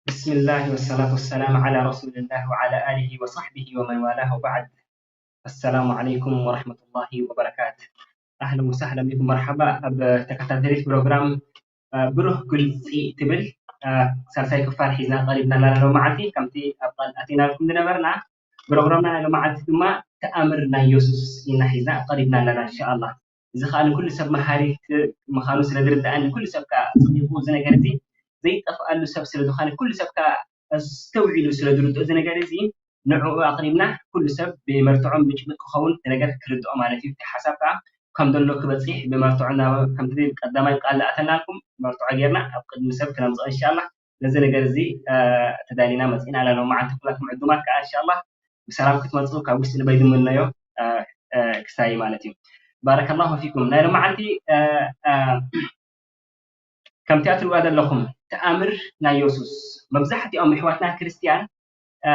بسم الله والصلاة والسلام على رسول الله وعلى آله وصحبه ومن والاه وبعد. السلام عليكم ورحمة الله وبركاته. أهلا وسهلا بكم، مرحبا. ኣብ ተከታተሊት ፕሮግራም፣ እ፣ ብሩህ ግልፂ ትብል፣ እ፣ ሳልሳይ ክፋል ሒዝና ቀሪብና ኣለና ሎማዓንቲ። ከምቲ ኣብ ቃል ኣቲናልኩም ዝነበርና፣ ፕሮግራምና ናይ ሎማዓንቲ ድማ ተኣምር ናይ የሱስ ኢና ሒዝና ቀሪብና ኣለና፣ እንሻኣላህ። እዚ ከኣ ንኩሉ ሰብ መሃሪ ክ-፣ ምዃኑ ስለ ዝርድኣኒ፣ ኩሉ ሰብ ከኣ ኣጽቢቑ እዚ ነገር እዚ ዘይጠፍኣሉ ሰብ ስለ ዝኾነ፣ ኩሉ ሰብ ከኣ ኣስተውዒሉ ስለ ዝርድኦ እዚ ነገር እዚ፣ ንዕኡ ኣቕሪብና፣ ኩሉ ሰብ ብመርትዖን ብጭብጥ ክኸውን እቲ ነገር ክርድኦ ማለት እዩ። እቲ ሓሳብ ከኣ ከም ዘሎ ክበጽሕ ብመርትዖ እናበ-፣ ከምቲ ቀዳማይ ቃል ዝኣተናልኩም መርትዖ ጌርና ኣብ ቅድሚ ሰብ ክነምጽኦ ኢንሻኣላህ። ነዚ ነገር እዚ፣ እ፣ ተዳሊና መጺእና ኣለና። መዓልቲ ኩላትኩም ዕዱማት ከኣ ኢንሻኣላህ ብሰላም ክትመጹ ካብ ውሽጢ ልበይ ዝምነዮ፣ እ፣ እ፣ ክሳይ ማለት እዩ። ባረከላሁ ፊኩም። ናይ ሎማዓንቲ፣ እ፣ እ፣ ከምቲ እትሪእዋ ዘለኹም ተኣምር ናይ የሱስ፣ መብዛሕትኦም ኣሕዋትና ክርስትያን፣ እ፣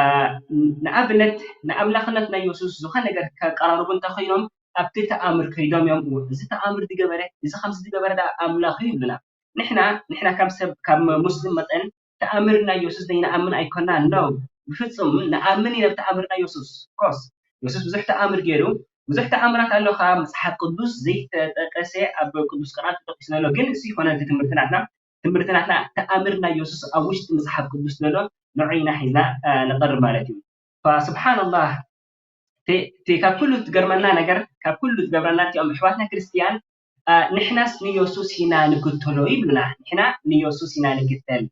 ንኣብነት ንኣምላኽነት ናይ የሱስ ዝኾነ ነገር ከቀራርቡ እንተኾይኖም ኣብቲ ተኣምር ከይዶም እዮም። "እዚ ተኣምር ዝገበረ፣ እዚ ከምዚ ዝገበረ ደኣ ኣምላኽ እዩ" ይብሉና። ንሕና፣ ንሕና ካብ ሰብ፣ ካብ ሙስሊም መጠን ተኣምር ናይ የሱስ ዘይንኣምን ኣይኮናን። No፣ ብፍጹም ንኣምን ኢና ብተኣምር ናይ የሱስ። Of course፣ የሱስ ብዙሕ ተኣምር ገይሩ፣ ብዙሕ ተኣምራት ኣሎ ካብ መጽሓፍ ቅዱስ ዘይተጠቀሰ ኣብ ቅዱስ ቁርኣን ተጠቂሱ ዘሎ። ግን እሱ ይኮነ እቲ ትምህርቲ ናትና። ትምህርቲ ናትና ተኣምር ናይ የሱስ ኣብ ውሽጢ መጽሓፍ ቅዱስ ዘሎ ንዑ ኢና ሒዝና፣ እ፣ ንቐርብ ማለት እዩ። ፈስብሓንላህ፣ እቲ፣ እቲ ካብ ኩሉ ትገርመና ነገር፣ ካብ ኩሉ ትገብረና እቲኦም ኣሕዋትና ክርስትያን፣ እ፣ ንሕናስ ንየሱስ ኢና ንክተሎ ይብሉና። ንሕና ንየሱስ ኢና ንክተል፣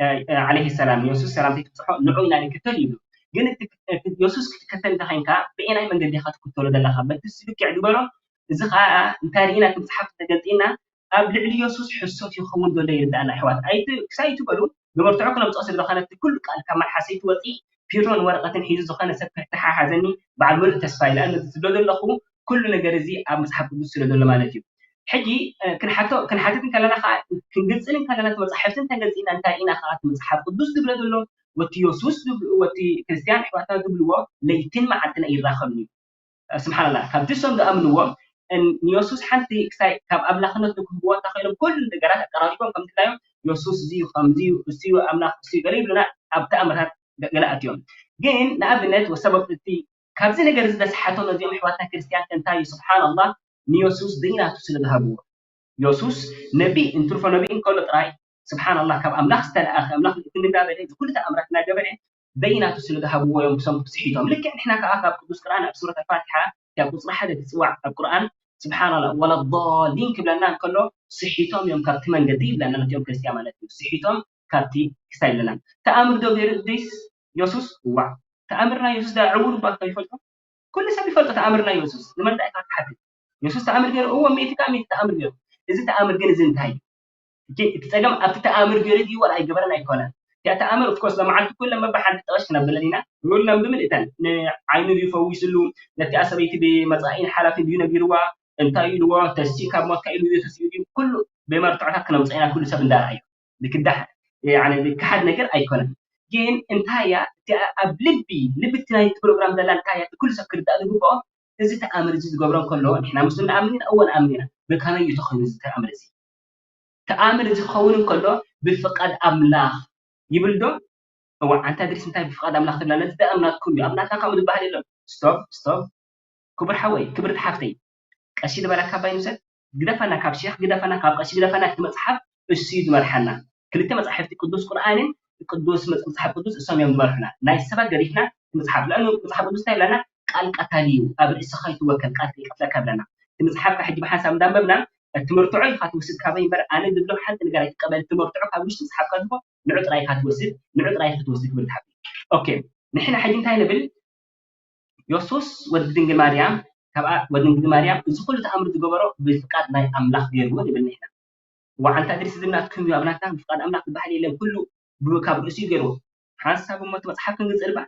እ፣ እ፣ ዓለይሂ ሰላም፣ ንየሱስ ሰላምታ ትብጽሖ፣ ንዑ ኢና ንክተል ይብሉ። ግን እቲ፣ እቲ የሱስ ክትከተል እንተኾይንካ፣ ብአየናይ መንገዲ ኢኻ ትክተሎ ዘለኻ? በቲ እሱ ልክዕ ዝበሎ፣ እዚ ኸኣ እንታይ ርኢና፣ እቲ መጽሓፍ እንተገልጺና፣ ኣብ ልዕሊ የሱስ ሕሶት ይኸውን ዘሎ ይርዳእና፣ ኣሕዋት። ኣይቲ-፣ ክሳይ ትበሉ፣ ብመርትዖ ክነምጽኦ ስለ ዝኾነ፣ እቲ ኩሉ ቃል ካብ መልሓሰይ ትወጺ፣ ፒሮን ወረቐትን ሒዙ ዝኾነ ሰብ ከተሓሓዘኒ፣ በዓል ምሉእ ተስፋ ኢለ፣ ኣነ ዝብሎ ዘለኹ፣ ኩሉ ነገር እዚ ኣብ መጽሓፍ ቅዱስ ስለ ዘሎ ማለት እዩ። ሕጂ፣ እ፣ ክንሓቶ-፣ ክንሓትት እንከለና ኸዓ፣ ክንግልጽን እንከለና፣ እቲ መጻሕፍቲ እንተገሊጽና፣ እንታይ ኢና ኸዓ እቲ መጽሓፍ ቅዱስ ዝብሎ ዘሎ፣ ወቲ የሱስ ዝብ-፣ ወቲ ክርስትያን ኣሕዋትና ዝብልዎ፣ ለይትን መዓልትን ኣይራኸብን እዩ። ስብሓንላህ፣ ካብቲ እሶም ዝኣምንዎ፣ ን-፣ ንየሱስ ሓንቲ ክሳይ ካብ ኣምላኽነቱ ክህብዎ እንተኽኢሎም፣ ኩሉ ነገራት ኣቀራሪቦም፣ ከም ድላዮም፣ የሱስ እዚ እዩ፣ ከምዚ እዩ፣ እሱ እዩ ኣምላኽ፣ እሱ እዩ፣ ገለ ይብሉና፣ ኣብ ተኣምራት ገ-፣ ገለ ኣትዮም። ግን ንኣብነት፣ ወሰበብ እቲ፣ ካብዚ ነገር እዚ ዘስሓቶም ነዚኦም ኣሕዋትና ክርስትያን እንታይ እዩ? ስብሓንላህ፣ ንየሱስ ዘይናቱ ስለ ዝሃብዎ። የሱስ ነቢ፣ እንትርፎ ነቢ እንከሎ ጥራይ፣ ስብሓንላህ፣ ካብ ኣምላኽ ዝተለኣኸ፣ ኣምላኽ ልእክኒ እንዳበለ፣ እዚ ኩሉ ተኣምራት እናገበረ፣ ዘይናቱ ስለ ዝሃብዎ እዮም እሶም ስሒቶም። ልክዕ ንሕና ከኣ ካብ ቅዱስ ቁርኣን ኣብ ሱረት ኣልፋቲሓ፣ ካብ ቁጽሪ ሓደ ትጽዋዕ ኣብ ቁርኣን፣ ስብሓንላህ፣ ወላ ዳሊን ክብለና እንከሎ፣ ስሒቶም እዮም ካብቲ መንገዲ ይብለና፣ ነቲኦም ክርስትያን ማለት እዩ። ስሒቶም ካብቲ ክሳይ ይብለና። ተኣምር ዶ ገይሩ እድሪስ የሱስ? ዋዕ። ተኣምር ናይ የሱስ ዳ ዕውር እባ ከይፈልጦ? ኩሉ ሰብ ይፈልጦ ተኣምር ናይ የሱስ። ንመን ዳ ኢኻ ትሓትት? የሱስ ተኣምር ገይሩ? እዎ፣ ሚእቲ ካብ ሚእቲ ተኣምር ገይሩ። እዚ ተኣምር ግን እዚ እንታይ እዩ? እቲ፣ እቲ ጸገም ኣብቲ ተኣምር ገይሩ ድዩ ዋላ ኣይገበረን ኣይኮነን። እቲኣ ተኣምር፣ of course፣ ሎማዓንቲ ኩለን በብሓንቲ ጠቐሽ ክነብለን ኢና። ኩለን ብምልእተን። ንዓይኑ ድዩ ፈዊስሉ? ነቲኣ ሰበይቲ ብመጻኢን ሓላፊን ድዩ ነጊርዋ? እንታይ ኢልዎ? ተሲኡ ካብ ሞት ከ ኢሉ ድዩ ተሲኡ ድዩ? ኩሉ ብመርትዖታት ክነምጽኦ ኢና፣ ኩሉ ሰብ እንዳረኣዮ። ዝክዳሕ፣ ያኒ ዝከሓድ ነገር ኣይኮነን። ግን እንታይ እያ? እቲ ኣብ ልቢ፣ ልቢ እቲ ናይቲ ፕሮግራም ዘላ እንታይ እያ? እቲ ኩሉ ሰብ ክርዳእ ዝግብኦ፣ እዚ ተኣምር እዚ ዝገብሮ እንከሎ፣ ንሕና ሙስሊም ንኣምን ኢና፣ እወ ንኣምን ኢና። ብከመይ እዩ ተኾይኑ እዚ ተኣምር እዚ? ተኣምር እዚ ክኸውን እንከሎ፣ ብፍቓድ ኣምላኽ ይብል ዶ? እዋእ፣ ኣንታ እድሪስ እንታይ ብፍቓድ ኣምላኽ ትብላ? ነቲ እምነትኩም እዩ። ኣብ ናትና ከምኡ ዝበሃል የለን። ስቶፕ፣ ስቶፕ። ክቡር ሓወይ፣ ክብርቲ ሓፍተይ፣ ቀሺ ዝበለካ ኣባይ ንውሰድ። ግደፈና ካብ ሼኽ፣ ግደፈና ካብ ቀሺ፣ ግደፈና እቲ መጽሓፍ። እሱ እዩ ዝመርሓና። ክልተ መጻሕፍቲ ቅዱስ ቁርኣንን ቅዱስ መጽ- መጽሓፍ ቅዱስ እሶም እዮም ዝመርሑና። ናይ ሰባት ገዲፍና እቲ መጽሓፍ ልዕሊ መጽሓፍ ቅዱስ እንታይ ይብለና? ቃል ቀታሊ እዩ፣ ኣብ ርእስኻ ይትወከል፣ ቃል ይቀትለካ ይብለና። እቲ መጽሓፍካ ሕጂ ብሓንሳብ እንዳንበብና እቲ መርትዖ ኢኻ ትወስድ ካበይ እምበር ኣነ ዝብሎ ሓንቲ ነገር ኣይትቀበል። እቲ መርትዖ ካብ ውሽጢ መጽሓፍካ ዝኮ ንዑ ጥራይ ኢኻ ትወስድ፣ ንዑ ጥራይ ኢኻ ትወስድ ክብል ሓቂ። ኦኬ፣ ንሕና ሕጂ እንታይ ንብል? የሱስ ወዲ ድንግል ማርያም ካብ ኣ- ወዲ ድንግል ማርያም እዚ ኩሉ ተኣምር ዝገበሮ ብፍቃድ ናይ ኣምላኽ ገይርዎ ንብል ንሕና። ዋዓንታ ድርሲ ዝናትኩም እዩ ኣብናትና ብፍቃድ ኣምላኽ ዝበሃል የለን ኩሉ ብ- ካብ ርእሱ እዩ ገይርዎ። ሓንሳብ እሞ እቲ መጽሓፍ ክንግዝእ እልባ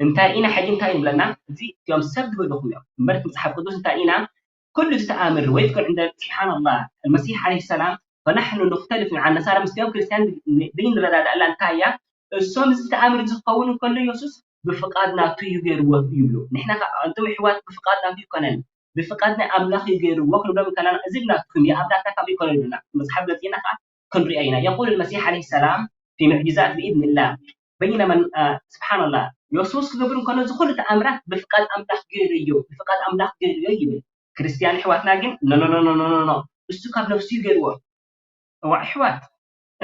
እንታይ ኢና ሕጂ እንታይ ንብለና? እዚ እቲኦም ሰብ ዝበልኹም እዮም እምበር እቲ መጽሓፍ ቅዱስ እንታይ ኢና ኩሉ ዝተኣምር ወይ ትክል እንደ ስብሓንላ መሲሕ ዓለይሂ ሰላም ፈናሕኑ ንክተልፍ ንዓል ነሳራ ምስቲኦም ክርስትያን ዘይንረዳዳእላ እንታይ እያ እሶም እዚ ተኣምር ዝኸውን እንከሎ የሱስ ብፍቃድ ናቱ እዩ ገይርዎ ይብሉ። ንሕና ከዓ እንቶም ኣሕዋት ብፍቃድ ናቱ ይኮነን ብፍቃድ ናይ ኣምላኽ እዩ ገይርዎ ክንብሎም ከለና እዚ ናትኩም እዩ ኣብ ናትና ካብ ይኮነ ይብሉና። መጽሓፍ ገጺና ከዓ ክንሪኦ ኢና። የቁል መሲሕ ዓለይሂ ሰላም ፊ ሙዕጅዛት ብኢድንላህ በይነ መን ስብሓንላህ የሱስ ክገብር እንከሎ እዚ ኩሉ ተኣምራት ብፍቃድ ኣምላኽ ገይሩ እዩ ብፍቃድ ኣምላኽ ገይሩ እዩ ይብል። ክርስትያን ኣሕዋትና ግን ኖኖኖኖኖኖ እሱ ካብ ነፍሱ እዩ ገይርዎ። እዋ ኣሕዋት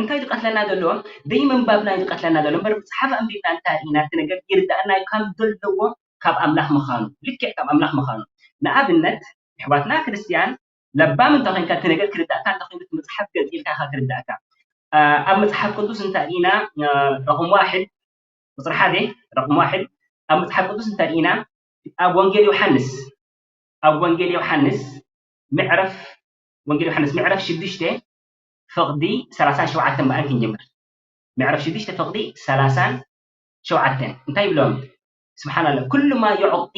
እንታይ ዝቀትለና ዘሎ ዘይምንባብና እዩ ዝቀትለና ዘሎ እምበር መፅሓፍ ኣንቢብና እንታይ ኢና እቲ ነገር ይርዳእና እዩ ካብ ዘለዎ ካብ ኣምላኽ ምዃኑ ልክዕ ካብ ኣምላኽ ምዃኑ ንኣብነት ኣሕዋትና ክርስትያን ለባም እንተኮይንካ እቲ ነገር ክርዳእካ እንተኮይኑ እቲ መፅሓፍ ገፂልካ ኢካ ክርዳእካ ኣብ መፅሓፍ ቅዱስ እንታይ ኢና ረቅም ዋሕድ ቁፅሪ ሓደ ረቅም ዋሕድ ኣብ መፅሓፍ ቅዱስ እንታይ ኢና ኣብ ወንጌል ዮሃንስ ኣብ ወንጌል ዮሃንስ ምዕረፍ ወንጌል ዮሃንስ ምዕረፍ ሽዱሽተ ፍቕዲ ሰላሳን ሸውዓተን በኣን ክንጀምር ምዕረፍ ሽዱሽተ ፍቕዲ ሰላሳን ሸውዓተን እንታይ ይብሎም ስብሓን ኣላ ኩሉ ማ ዩዕጢ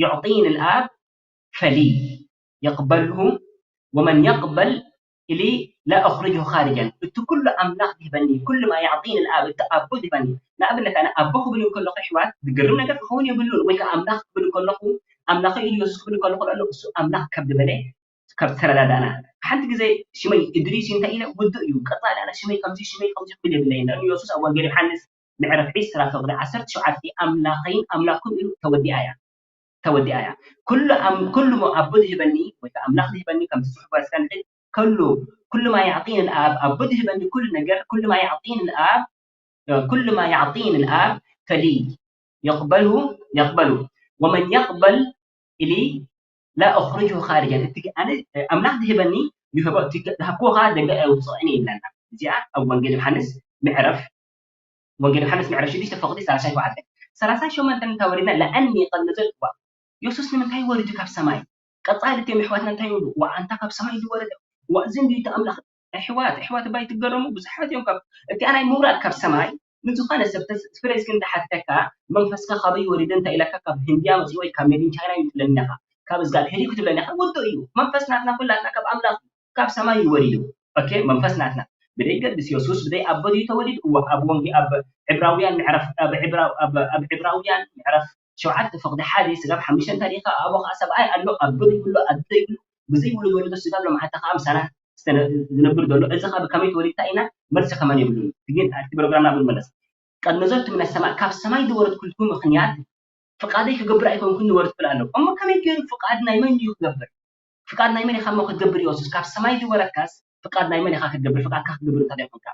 ዩዕጢን ልኣብ ፈሊ የቅበልሁ ወመን የቅበል ኢሊ ላኣኽርጅሁ ኻርጀን እቲ ኩሉ ኣምላኽ ዝህበኒ ኩሉ ማ ያዕጢን ልኣብ እቲ ኣቦ ዝህበኒ ንኣብነት ኣነ ኣቦ ክብል እንከለኹ ኣሕዋት ዝገርም ነገር ክኸውን የብሉን ወይ ከዓ ኣምላኽ ክብል እንከለኹ ኣምላኸ ኢሉ የሱስ ክብል እንከለኹ ኣሎ እሱ ኣምላኽ ካብ ዝበለ ካብ ዝተረዳዳእና ሓንቲ ግዜ ሽመይ እድሪስ እንታይ ኢለ ውዱእ እዩ ቀፃሊ ኣነ ሽመይ ከምዚ ሽመይ ከምዚ ክብል የብለይ ንዕም የሱስ ኣብ ወንጌል ዮሓንስ ምዕራፍ ዕስራ ፍቕዲ ዓሰርተ ሸውዓተ ኣምላኸይን ኣምላኩም ኢሉ ተወዲኣ እያ ተወዲኣ እያ። ኩሉ ኣም ኩሉ ሞ ኣቦ ዝህበኒ ወይ ኣምላኽ ዝህበኒ ከምቲ ጽሑፍ ባስካ ንኽእል ከሉ ኩሉ ማ ያዕጢን الآب ኣቦ ዝህበኒ ኩሉ ነገር ኩሉ ማ ያዕጢን الآب ኩሉ ማ ያዕጢን الآب ፈሊ يقبله يقبله ومن يقبل إلي لا أخرجه خارجا እቲ ኣነ ኣምላኽ ዝህበኒ ይህቦ እቲ ዝሃብክዎ ከዓ ደገ ኣይውፅእን ይብለና። እዚኣ ኣብ ወንጌል ዮሃንስ ምዕረፍ ወንጌል ዮሃንስ ምዕራፍ ሽዱሽተ ፍቕዲ ሰላሳን ሸውዓተን ሰላሳን ሸሞንተን እንታ ወሪድና ለኣኒ ቀድ ነዘልኩዋ የሱስ ንምንታይ ወሪዱ ካብ ሰማይ ቀፃሊ እትዮም ኣሕዋትና እንታይ ይብሉ ዋዓንታ ካብ ሰማይ ዝወረደ ዋእዚ እንዲ እቲ ኣምላኽ ኣሕዋት ኣሕዋት እባ ይትገረሙ ብዙሓት እዮም ካብ እቲኣ ናይ ምውራድ ካብ ሰማይ ንዝኾነ ሰብ ፍሬዝ ክንዲ ሓተካ መንፈስካ ካበይ ወሪደ እንታይ ኢለካ ካብ ህንድያ መፂኡ ወይ ካብ ሜድን ቻይና ይትብለኒ ኢኻ ካብ እዝጋብሄር እዩ ክትብለኒ ኢኻ ውዱእ እዩ መንፈስ ናትና ኩላትና ካብ ኣምላኽ ካብ ሰማይ እዩ ወሪዱ። ኦኬ መንፈስ ናትና ብደይ ገድስ የሱስ ብደይ ኣቦ ድዩ ተወሊዱ? እወ ኣብ ወንጌ ኣብ ዕብራውያን ምዕራፍ ኣብ ዕብራው ኣብ ኣብ ዕብራውያን ምዕራፍ ሸውዓተ ፍቕዲ ሓደ ስጋብ ሓሙሽተ እንተሪእኻ ኣቦ ከዓ ሰብኣይ ኣሎ ኣቦ ዘይብሉ ኣዶ ዘይብሉ ብዘይብሉ ዝወለዶ ስጋ ኣሎ መዓልታ ከዓ ምሳና ዝነብር ዘሎ እዚ ከዓ ብከመይ ተወሊድካ ኢና መልሲ ከመን የብሉን ግን ኣብቲ ፕሮግራምና ብንመለስ ቀድ ነዘልቱ ምነ ሰማእ ካብ ሰማይ ዝወረድኩልኩ ምኽንያት ፍቓደይ ክገብር ኣይኮንኩን ንወርድ ትብል ኣሎ። እሞ ከመይ ገይሩ ፍቓድ ናይ መን እዩ ክገብር? ፍቓድ ናይ መን ኢኻ እሞ ክትገብር የሱስ? ካብ ሰማይ ዝወረድካስ ፍቓድ ናይ መን ኢኻ ክትገብር? ፍቓድካ ክትገብር እንተ ዘይኮንካ።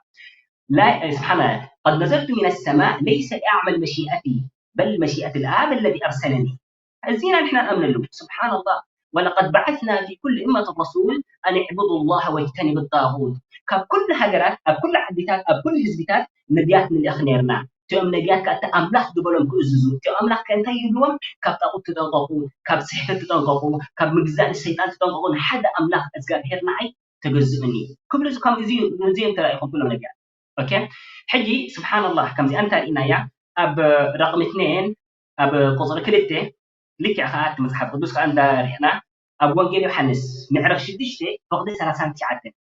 لا سبحان الله قد نزلت من السماء ليس لأعمل مشيئتي بل مشيئة الآب الذي أرسلني እዚና ንሕና ንኣምነሉ ስብሓን ኣላህ ولقد بعثنا في كل أمة رسول أن اعبدوا الله واجتنبوا الطاغوت ካብ ኩሉ ሃገራት ኣብ ኩሉ ዓዲታት ኣብ ኩሉ ህዝቢታት ነቢያት ንልእኽ ነርና እቲኦም ነቢያት ከዓ እቲ ኣምላኽ ዝበሎም ክእዝዙ እቲኦም ኣምላኽ ከ እንታይ ይብልዎም ካብ ጣቁት ትጠንቀቁ ካብ ስሕተት ትጠንቀቁ ካብ ምግዛእ ንሰይጣን ትጠንቀቁ ንሓደ ኣምላኽ እግዚኣብሄር ንዓይ ተገዝኡኒ ክብሉ ከም እዚ እዚ እንተ ኢኹም ኩሎም ነቢያት ኦኬ ሕጂ ስብሓንላህ ከምዚኣ እንተ ርኢናያ ኣብ ረቕሚ ትነየን ኣብ ቁፅሪ ክልተ ልክዕ ከዓ እቲ መፅሓፍ ቅዱስ ከዓ እንዳርኢና ኣብ ወንጌል ዮሓንስ ምዕራፍ ሽዱሽተ ፍቕዲ ሰላሳን ትሽዓተን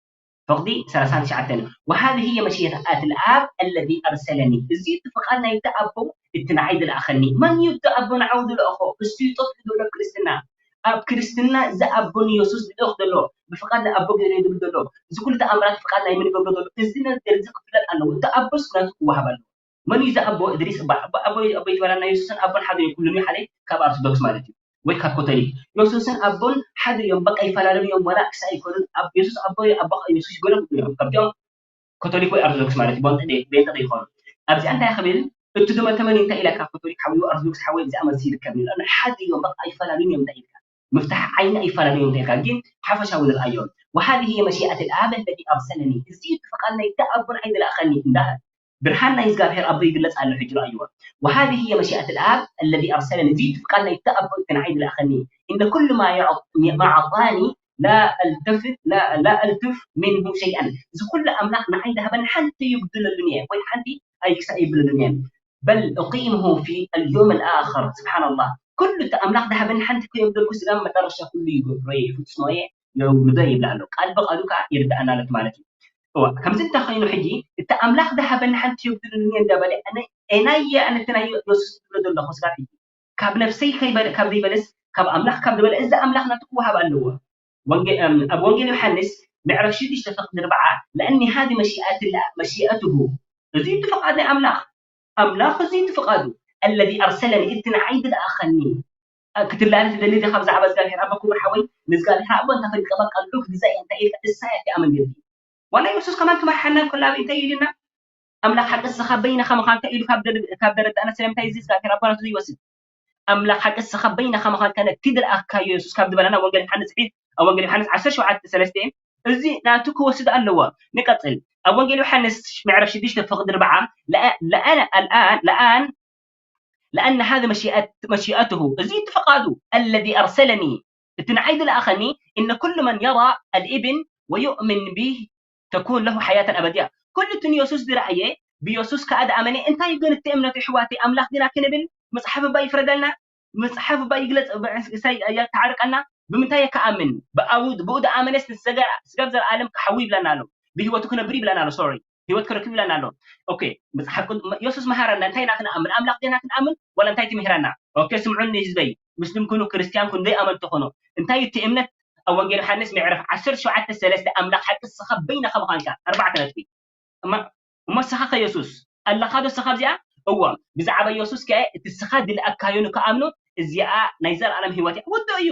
ፍቕዲ ሰላሳን ትሽዓተን وهذه هي مشيئة الآب الذي أرسلني እዚ እቲ ፍቓድ ናይቲ ኣቦ እቲ ንዓይ ዝለኣኸኒ መን እዩ እቲ ኣቦ ንዓው ዝለእኾ እሱ ይጠፍ ዝብሎ ክርስትና ኣብ ክርስትና እዚ ኣቦ ንየሱስ ዝልእኽ ዘሎ ብፍቓድ ንኣቦ ገይሩ ዝብል ዘሎ እዚ ኩሉ ተኣምራት ፍቓድ ናይ መን ይገብሮ ዘሎ እዚ ነገር እዚ ክፍለጥ ኣለዎ እቲ ኣቦስ ናቱ ክወሃብ ኣለዎ መን እዩ ዝኣቦ እድሪስ እባ ኣቦ ኣቦ ኣቦ ይትበላና የሱስን ኣቦን ሓደ እዩ ኩሉ ሓደ ካብ ኣርቶዶክስ ማለት እዩ ወይ ካብ ኮቶሊክ የሱስን ኣቦን ሓደ እዮም በቃ ይፈላለዩ እዮም ዋላ ክሳ ኣይኮኑን ኣብ የሱስ ኣቦ ኣቦ የሱስ ይገሎም እዮም ካብዚኦም ኮቶሊክ ወይ ኣርቶዶክስ ማለት እዩ። ቤንጠ ዘይኮኑ ኣብዚኣ እንታይ ክብል እቲ ድመ ተመን እንታይ ኢላካ ኮቶሊክ ሓዊ ኣርቶዶክስ ሓዊ እዚኣ መልሲ ይርከብ እዩ። ሓደ እዮም በቃ ኣይፈላለዩን እዮም እንታይ ኢልካ ምፍታሕ ዓይኒ ኣይፈላለዩን እንታይ ኢልካ ግን ሓፈሻዊ ንርኣዮም። وهذه هي مشيئة الآب الذي أرسلني እዚ ፍቓድ ናይ ኣቦ ንዓይ ዝለኣኸኒ እንዳ ብርሃን ናይ እግዚኣብሔር ኣቦ ይግለጽ ኣሎ ሕጂ ረኣይዎ وهذه هي مشيئة الآب الذي أرسلني እዚ ፍቓድ ናይ ኣቦ እቲ ንዓይ ዝለኣኸኒ إن كل ما يعط- ما أعطاني لا ألتفت لا لا ألتف منه شيئا እዚ ኩሉ ኣምላኽ ንዓይ ዝሃበኒ ሓንቲ ይጉድለሉን እየ ወይ ሓንቲ ኣይክሳእ ይብለሉን እየ بل أقيمه في اليوم الآخر سبحان الله ኩሉ እቲ ኣምላኽ ዝሃበኒ ሓንቲ ከየጉደልኩ ስጋ መጨረሻ ኩሉ ይገብሮ እየ ይፍጽሞ እየ የውርዶ ይብላ ኣሎ ቃል ብቃሉ ከዓ ይርዳእና ኣሎ ማለት እዩ እዋ ከምዚ እንተ ኮይኑ ሕጂ እቲ ኣምላኽ ዝሃበኒ ሓንቲ የጉድለሉን እየ እንዳበለ ኣነ ኤናየ ኣነ እቲ ናይ የሱስ ዝብሎ ዘለኹ ስጋ ሕጂ ካብ ነፍሰይ ከይበለ ካብ ዘይበለስ ካብ ኣምላኽ ካብ ዝበለ እዚ ኣምላኽ ናቱ ክወሃብ ኣለዎ ወንጌ- እም፣ ኣብ ወንጌል ዮሓንስ ምዕራፍ ሽዱሽተ ፍቕዲ ኣርብዓ لأن هذه مشيئة الله- مشيئته እዚ እቲ ፍቓድ ናይ ኣምላኽ ኣምላኽ እዚ እቲ ፍቓዱ الذي أرسلني እቲ ንዓይ ዝለኣኸኒ ክትላለ ትደሊ ዲኻ ብዛዕባ እግዚኣብሔር ኣባ ክቡር ሓወይ ንእግዚኣብሔር ኣቦ እንተፈሊጠ በቃ ልዑል ግዛእ እንታይ ኢልካ እሳ እያ እቲኣ መንገዲ ዋላ የሱስ ከማን ክመርሓና እንከሎ ኣብ እንታይ ኢሉና ኣምላኽ ሓቂ እስኻ በይንኻ ምዃንካ ኢሉ ካብ ደረ- ካብ ደረዳእና ስለምንታይ እዚ እግዚኣብሔር ኣቦ ናቱ ዘይወስድ ኣምላኽ ሓቂ እስኻ በይንኻ ምዃንካ ነቲ ዝለኣካዮ የሱስ ካብ ዝበለና ወንጌል ዮሓንስ ጽሒፍ ኣብ ወንጌል ዮሓንስ ዓሰርተ ሸውዓተ ሰለስተ እዚ ናቱ ክወስድ ኣለዎ ንቀጽል ኣብ ወንጌል ዮሓንስ ምዕራፍ ሽዱሽተ ፍቕዲ ኣርብዓ ለአ- ለአነ الآن ለአን لأن هذه مشيئة مشيئته እዚ እቲ ፍቓዱ الذي أرسلني እቲ ንዓይ ዝለኣኸኒ إن كل من يرى الابن ويؤمن به تكون له حياة أبدية ኩሉ እቲ ንየሱስ ዝረኣየ ብየሱስ ከኣ ዝኣመነ እንታይ ግን እቲ እምነቱ ኣሕዋተይ ኣምላኽ ግና ክንብል መጽሓፍ እባ ይፍረደልና መጽሓፍ እባ ይግለጽ እሳይ የተዓርቀና ብምንታይ ክኣምን ብኣቡ ብኡ ዝኣመነስ ንስጋብ ዘለኣለም ክሓዊ ይብለና ኣሎ ብህይወቱ ክነብር ይብለና ኣሎ ሶሪ ህይወት ክረክብ ይብለና ኣሎ ኦኬ መጽሓፍ ቅዱስ የሱስ መሃረና እንታይ ኢና ክንኣምን ኣምላኽ ዲና ክንኣምን ወላ እንታይ ትምህረና ኦኬ ስምዑኒ ህዝበይ ሙስሊም ኩኑ ክርስቲያን ኩኑ ዘይኣመንቲ ኩኑ እንታይ እቲ እምነት ኣብ ወንጌል ዮሓንስ ምዕራፍ ዓሰርተ ሸውዓተ ሰለስተ ኣምላኽ ሓቂ ንስኻ በይንኻ ምዃንካ ኣርባዕተ ነጥቢ እሞ እሞ ንስኻ ከ የሱስ ኣለኻ ዶ ንስኻ ኣብዚኣ እዎ ብዛዕባ የሱስ ከ እቲ ንስኻ ዝለኣካዮ ንክኣምኑ እዚኣ ናይ ዘለኣለም ህይወት እያ ውዱእ እዩ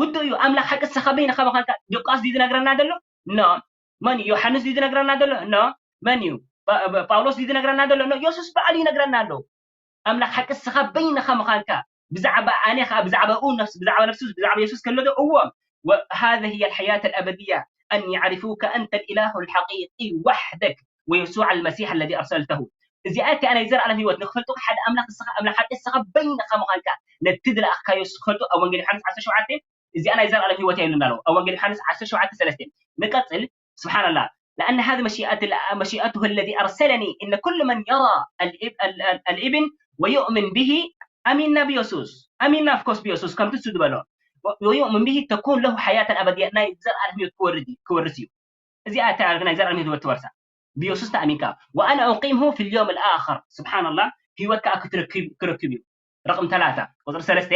ውዱእ እዩ ኣምላኽ ሓቂ ንስኻ በይንኻ ምዃንካ ሉቃስ ድዩ ዝነግረና ዘሎ ኖ መን እዩ ዮሓንስ ድዩ ዝነግረና ዘሎ ኖ መን እዩ ጳውሎስ ድዩ ዝነግረና ዘሎ ኖ የሱስ በዓሉ ይነግረና ኣሎ ኣምላኽ ሓቂ ንስኻ በይንኻ ምዃንካ ብዛዕባ ኣነ ከዓ ብዛዕባ ኡ ነፍስ ብዛዕባ ነፍሱ ብዛዕባ የሱስ ከሎ ዶ እዎ وهذه هي الحياة الأبدية أن يعرفوك أنت الإله الحقيقي وحدك ويسوع المسيح الذي أرسلته እዚኣ እቲኣ ናይ ዘርኣለም ህይወት ንክፈልጡ ሓደ ኣምላኽ ንስኻ ኣምላኽ ሓቂ ንስኻ በይንኻ ምዃንካ ነቲ ዝለኣኽካዮ ንሱ ክፈልጡ ኣብ ወንጌል ዮሓንስ ዓሰርተ ሸውዓተ እዚኣ ናይ ዘርኣለም ህይወት እያ ኢሉና ኣለዉ ኣብ ወንጌል ዮሓንስ ዓሰርተ ሸውዓተ ሰለስተ ንቀጽል ስብሓንላ لأن هذه مشيئة مشيئته الذي أرسلني إن كل من يرى الإب- ال- ال- الابن ويؤمن به ኣሚንና ብየሱስ ኣሚንና ኦፍኮርስ ብየሱስ ከምቲ እሱ ዝበሎ ويؤمن به تكون له حياة أبدية ናይ ዘርኣለም ህይወት ክወርድ እዩ ክወርስ እዩ እዚኣ እታ ናይ ዘርኣለም ህይወት ትወርሳ ብየሱስ ተኣሚንካ وأنا أقيمه في اليوم الآخر سبحان الله ህይወት ከዓ ክትረክብ ክረክብ እዩ ረቕም ተላታ ቁፅሪ ሰለስተ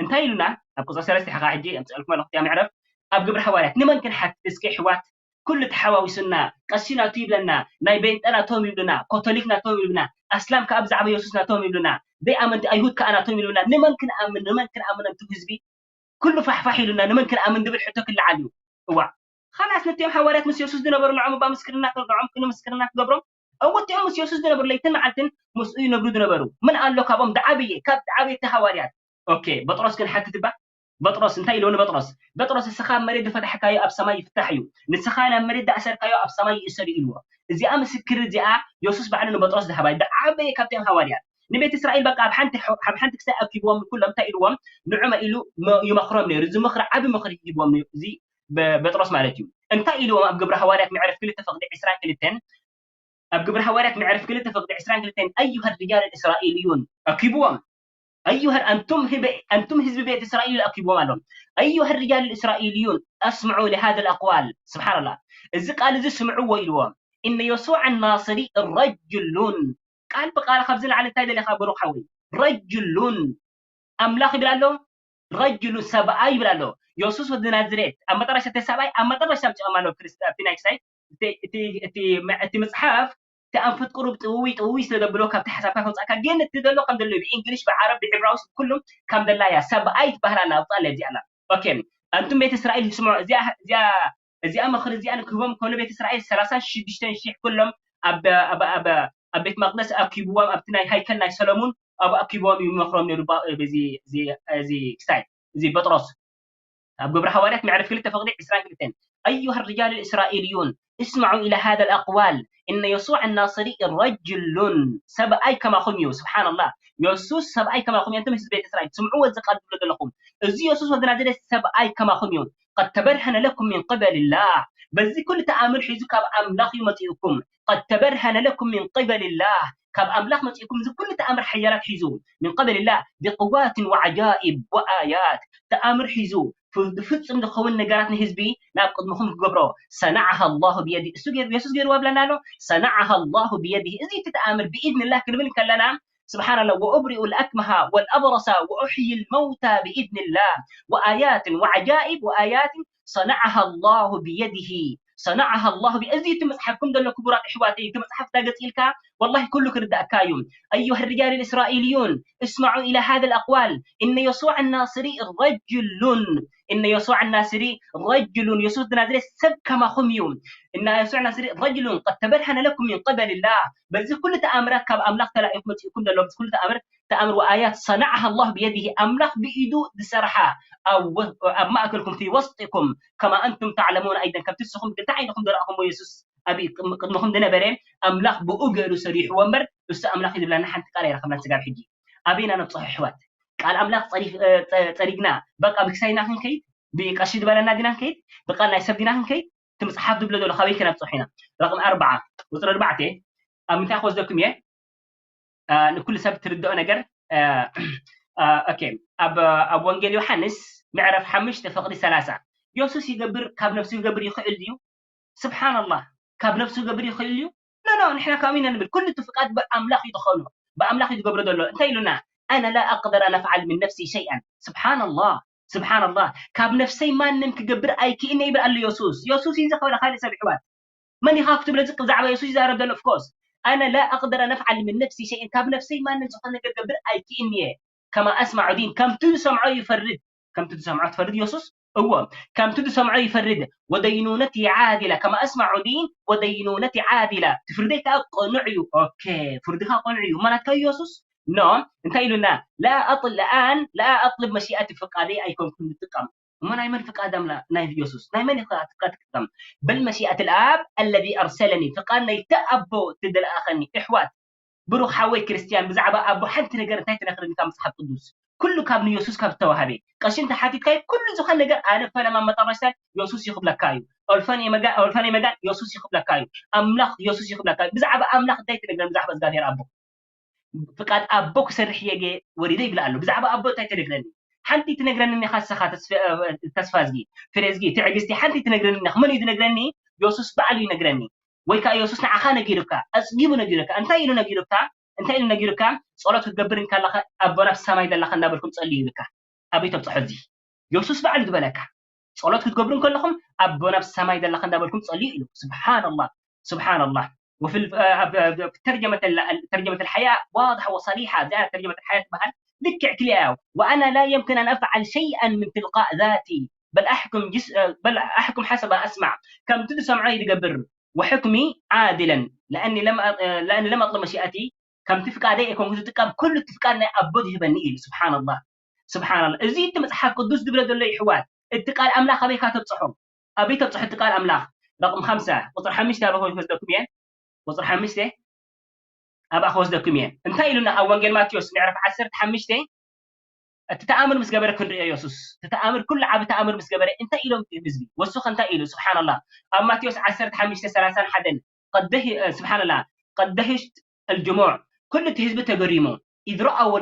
እንታይ ኢሉና ኣብ ቁፅሪ ሰለስተ ሓኻ ሕጂ ኣምፅአልኩም ኣለኹ እቲያ መዕረፍ ኣብ ግብሪ ሃዋርያት ንመን ክንሓት እስኪ ኣሕዋት ኩሉ ተሓዋዊሱና ቀሺ ናቱ ይብለና ናይ ቤንጠ ናቶም ይብሉና ኮቶሊክ ናቶም ይብሉና ኣስላም ከዓ ብዛዕባ የሱስ ናቶም ይብሉና ዘይኣመንቲ ኣይሁድ ከዓ ናቶም ይብሉና ንመን ክንኣምን ንመን ክንኣምን ኣንቱ ህዝቢ ኩሉ ፋሕፋሕ ኢሉና ንመን ክንኣምን ዝብል ሕቶ ክለዓል እዩ እዋ ኻላስ ነቲኦም ሃዋርያት ምስ የሱስ ዝነበሩ ንዖም እባ ምስክርና ንዖም ክኑ ምስክርና ክገብሮም እወ እቲኦም ምስ የሱስ ዝነበሩ ለይትን መዓልትን ምስኡ ይነብሩ ዝነበሩ ምን ኣሎ ካብኦም ዝዓበየ ካብ ዝዓበየ እቲ ሃዋርያት ኦኬ በጥሮስ ግን ሓትት እባ በጥሮስ እንታይ ኢልዎ ንበጥሮስ በጥሮስ እስኻ ኣብ መሬት ዝፈታሕካዮ ኣብ ሰማይ ይፍታሕ እዩ ንስኻ ናብ መሬት ዝኣሰርካዮ ኣብ ሰማይ ይእሰር እዩ ኢልዎ እዚኣ ምስክር እዚኣ የሱስ ባዕሉ ንበጥሮስ ዝሃባ ዝዓበየ ካብቶም ሃዋርያት ንቤት እስራኤል በቃ ኣብ ሓንቲ ኣብ ሓንቲ ክሳይ ኣኪብዎም ንኩሎም እንታይ ኢልዎም ንዑመ ኢሉ ይመኽሮም ነይሩ እዚ ምኽሪ ዓቢ ምኽሪ ሂብዎም ነይሩ እዚ በጥሮስ ማለት እዩ እንታይ ኢልዎም ኣብ ግብሪ ሃዋርያት ምዕረፍ ክልተ ፍቕዲ ዕስራን ክልተን ኣብ ግብሪ ሃዋርያት ምዕረፍ ክልተ ፍቕዲ ዕስራን ክልተን ኣዩሃ ርጃል እስራኤልዩን ኣኪብዎም ኣዩሃ ኣንቱም ህበ ኣንቱም ህዝቢ ቤት እስራኤል ኣኪብዎም ኣለዎም ኣዩሃ ርጃል እስራኤልዩን ኣስምዑ ለሃذ ኣልኣቅዋል ስብሓንላ እዚ ቃል እዚ ስምዕዎ ኢልዎም እነ የሱዕ ናስሪ ረጅሉን ቃል ብቃል ካብዚ ንዓሊ እንታይ ደሊኻ ብሩኽ ሓወይ ረጅሉን ኣምላኽ ይብል ኣሎ ረጅሉን ሰብኣይ ይብል ኣሎ የሱስ ወዲ ናዝሬት ኣብ መጠረሻ እቲ ሰብኣይ ኣብ መጠረሻ ኣምፅኦም ኣለዉ ክርስትያን ኣብቲ ናይ ክሳይ እቲ መፅሓፍ እቲ ኣንፈት ቁሩብ ጥውይ ጥውይ ስለ ዘብሎ ካብቲ ሓሳብካ ከውፃእካ ግን እቲ ዘሎ ከም ዘሎ ብእንግሊሽ ብዓረብ ብዕብራውስ ኩሉም ከም ዘላ እያ ሰብኣይ ትበሃል ኣላ ኣውፃ ኣለ እዚኣ ኣላ ኦኬ ኣንቱም ቤት እስራኤል ስምዑ እዚኣ እዚኣ እዚኣ ምኽሪ እዚኣ ንክህቦም ከሎ ቤት እስራኤል ሰላሳን ሽዱሽተን ሽሕ ኩሎም ኣብ ኣብ ኣብ ኣብ ቤት መቕደስ ኣኪብዎም ኣብቲ ናይ ሃይከል ናይ ሰሎሙን ኣብ ኣኪብዎም እዩ መኽሮም ነይሩ ባ- በዚ እዚ እዚ ክሳይ እዚ ጴጥሮስ ኣብ ግብረ ሃዋርያት ምዕራፍ ክልተ ፈቕዲ ዕስራን ክልተን أيها الرجال الإسرائيليون اسمعوا إلى هذا الأقوال إن يسوع الناصري رجل ሰብኣይ ከማኹም እዩ። ስብሓንላህ፣ የሱስ ሰብኣይ ከማኹም እዩ። እንቶም ህዝቢ ቤት እስራኤል ስምዕዎ፣ እዚ ቃል ዝብሎ ዘለኹም እዚ የሱስ ወዲ ናዝሬት ሰብኣይ ከማኹም እዩ። قد تبرهن لكم من قبل الله በዚ ኩሉ ተኣምር ሒዙ ካብ ኣምላኽ እዩ መፂኡኩም። قد تبرهن لكم من قبل الله ካብ ኣምላኽ መፂኡኩም እዚ ኩሉ ተኣምር ሓያላት ሒዙ من قبل الله بقوات وعجائب وآيات ተኣምር ሒዙ ፍ- ብፍጹም ዝኸውን ነገራት ንህዝቢ ናብ ቅድምኹም ክገብሮ صنعها الله بيده እሱ ገይሩ የሱስ ገይሩ ኣብለና ኣሎ صنعها الله بيده እዚ እቲ ተኣምር ብኢድንላህ ክንብል ከለና ስብሓንላህ وأبرئ الأكمه والأبرص وأحيي الموتى بإذن الله وآيات وعجائب وآيات صنعها الله بيده صنعها الله ب- እዚ እቲ መፅሓፍኩም ዘሎ ክቡራት ኣሕዋተይ እቲ መፅሓፍ እታ ገፅ ኢልካ ወላሂ ኩሉ ክርዳእካ እዩ أيها الرجال الإسرائيليون اسمعوا إلى هذا الأقوال إن يسوع الناصري رجل إن يسوع الناصري رجل የሱስ ናዝሬት ሰብ ከማኹም እዩ إن يسوع الناصري رجل قد تبرهن لكم من قبل الله በዚ ኩሉ ተኣምራት ካብ ኣምላኽ ተላኢኹ መፂእኩም ዘሎ በዚ ኩሉ ተኣምር ተኣምር وآيات صنعها الله بيده ኣምላኽ ብኢዱ ዝሰርሓ ኣብ ወ- ኣብ ማእከልኩም في وسطكم كما أنتم تعلمون أيضا ከምቲ ንስኹም ግልቲ ዓይንኹም ዝረኣኹምዎ የሱስ ኣብ ቅድምኹም ዝነበረ ኣምላኽ ብኡ ገይሩ ሰሪሕዎ እምበር እሱ ኣምላኽ እዩ ዝብለና ሓንቲ ቃል ኣይረኸብናን ስጋብ ሕጂ ኣበይና ነብፅሖ ኣሕዋት ቃል ኣምላኽ ፀሪፍ- እ፣ ፀ- ፀሪግና በቃ ብክሳይና ክንከይድ ብቀሺ ዝበለና ዲና ክንከይድ ብቃል ናይ ሰብ ዲና ክንከይድ እቲ መፅሓፍ ዝብሎ ዘሎ ካበይ ከነብፅሖ ኢና ረቕም ኣርባዓ ቁፅሪ ኣርባዕተ ኣብ ምንታይ ክወስደኩም እየ ንኩሉ ሰብ ትርድኦ ነገር ኦኬ ኣብ ኣብ ወንጌል ዮሃንስ ምዕራፍ ሓሙሽተ ፍቕዲ ሰላሳ የሱስ ይገብር ካብ ነፍሱ ይገብር ይኽእል ድዩ ስብሓንላህ ካብ ነፍሱ ይገብር ይኽእል ድዩ ኖ ኖ ንሕና ከምኡ ኢና ንብል ኩሉ እቲ ፍቃድ ብኣምላኽ እዩ ዝኾኑ ብኣምላኽ እዩ ዝገብሮ ዘሎ እንታይ ኢሉና ኣነ ላ ኣቅደር ኣን ኣፍዓል ምን ነፍሲ ሸይኣን ስብሓንላህ ስብሓንላህ ካብ ነፍሰይ ማንም ክገብር ኣይክእልነ ይብል ኣሎ የሱስ የሱስ እዩ ዝኸበለ ካልእ ሰብ ይሕዋት መን ኢኻ ክትብሎ ዝቅ ብዛዕባ የሱስ ይዛረብ ዘሎ ኦፍኮርስ ኣነ ላ ኣቅደር ኣን ኣፍዓል ምን ነፍሲ ሸይን ካብ ነፍሰይ ማንም ዝኾነ ነገር ገብር ኣይክእልንየ ከማ ኣስማዑ ዲን ከምቲ ዝሰምዖ ይፈርድ ከምቲ ዝሰምዖ ትፈርድ የሱስ እዎ ከምቲ ዝሰምዖ ይፈርድ ወደይኑነት ዓዲላ ከማ ኣስማዑ ዲን ወደይኑነት ዓዲላ ትፍርደይ ከዓ ቅኑዕ እዩ ኦኬ ፍርድካ ቅኑዕ እዩ እሞ ናትካ እዩ የሱስ ኖ እንታይ ኢሉና ላ ኣጥል ኣን ላ ኣጥልብ መሽኣቲ ፍቃደይ ኣይኮንኩም ዝጥቀም እሞ ናይ መን ፍቃድ ኣምላ ናይ ኢየሱስ ናይ መን ኢኻ ፍቃድ ትጥቀም በል መሽኣት الآب الذي أرسلني ፍቃድ ናይቲ ኣቦ እቲ ዝለኣኸኒ እሕዋት ብሩኽ ሓወይ ክርስትያን ብዛዕባ ኣቦ ሓንቲ ነገር እንታይ ትነግረኒ ካብ መጽሓፍ ቅዱስ ኩሉ ካብ ንየሱስ ካብ ዝተዋሃበ ቀሺ እንተሓቲትካዮ ኩሉ ዝኾነ ነገር ኣነ ፈለማ መጠረሽታ የሱስ ይኽብለካ እዩ ኦልፈን የመጋ ኦልፈን የመጋ የሱስ ይኽብለካ እዩ ኣምላኽ የሱስ ይኽብለካ እዩ ብዛዕባ ኣምላኽ እንታይ ትነግረኒ ብዛዕባ እግዚኣብሔር ኣቦ ፍቃድ ኣቦ ክሰርሕ እየ ገ ወሪደ ይብል ኣሎ ብዛዕባ ኣቦ እንታይ ትነግረኒ ሓንቲ ትነግረኒ ኒኻ ንስኻ ተስፋ ዝጊ ፍሬ ዝጊ ትዕግስቲ ሓንቲ ትነግረኒ ኒኻ መን እዩ ዝነግረኒ የሱስ ባዕሉ ይነግረኒ ወይ ከዓ የሱስ ንዓኻ ነጊሩካ ኣፅጊቡ ነጊሩካ እንታይ ኢሉ ነጊሩካ እንታይ ኢሉ ነጊሩካ ጸሎት ክትገብር እንከለኻ ኣቦና ኣብ ሰማይ ዘለኻ እንዳበልኩም ጸልዩ ይብልካ ኣበይ ተብፅሖ እዚ የሱስ ባዕሉ ዝበለካ ጸሎት ክትገብሩ እንከለኹም ኣቦ ናብ ሰማይ ዘለኻ እንዳበልኩም ጸልዩ ኢሉ ስብሓንላህ ስብሓንላህ وفي ال- آه، في ترجمة ال- ترجمة الحياة واضحة وصريحة زي ترجمة الحياة تبهل لك اعتلاء وأنا لا يمكن أن أفعل شيئا من تلقاء ذاتي بل أحكم جس آه، بل أحكم حسب ما أسمع كم تدو سمعي يدقبر وحكمي عادلا لأني لم أ- آه، لأني لم أطلب مشيئتي ከም እቲ ፍቃደይ ኣይኮንኩ ዝጥቀም ኩሉ እቲ ፍቃድ ናይ ኣቦ ዝህበኒ ኢሉ ስብሓንላህ ስብሓንላህ እዚ እቲ መፅሓፍ ቅዱስ ዝብሎ ዘሎ ይሕዋት እቲ ቃል ኣምላኽ ኣበይ ካ ተብፅሖ ኣበይ ተብፅሖ እቲ ቃል ኣምላኽ ረቕም ሓምሳ ቁፅሪ ሓሙሽተ ኣበይ ክወስደኩም እየ ቁፅሪ ሓሙሽተ ኣብኣ ክወስደኩም እየ እንታይ ኢሉና ኣብ ወንጌል ማቴዎስ ምዕራፍ ዓሰርተ ሓሙሽተ እቲ ተኣምር ምስ ገበረ ክንሪኦ የሱስ እቲ ተኣምር ኩሉ ዓቢ ተኣምር ምስ ገበረ እንታይ ኢሎም ህዝቢ ወሱኸ እንታይ ኢሉ ስብሓንላህ ኣብ ማቴዎስ ዓሰርተ ሓሙሽተ ሰላሳን ሓደን ስብሓንላህ ቀደህሽት الجموع ኩሉ እቲ ህዝቢ ተገሪሙ إذ رأوا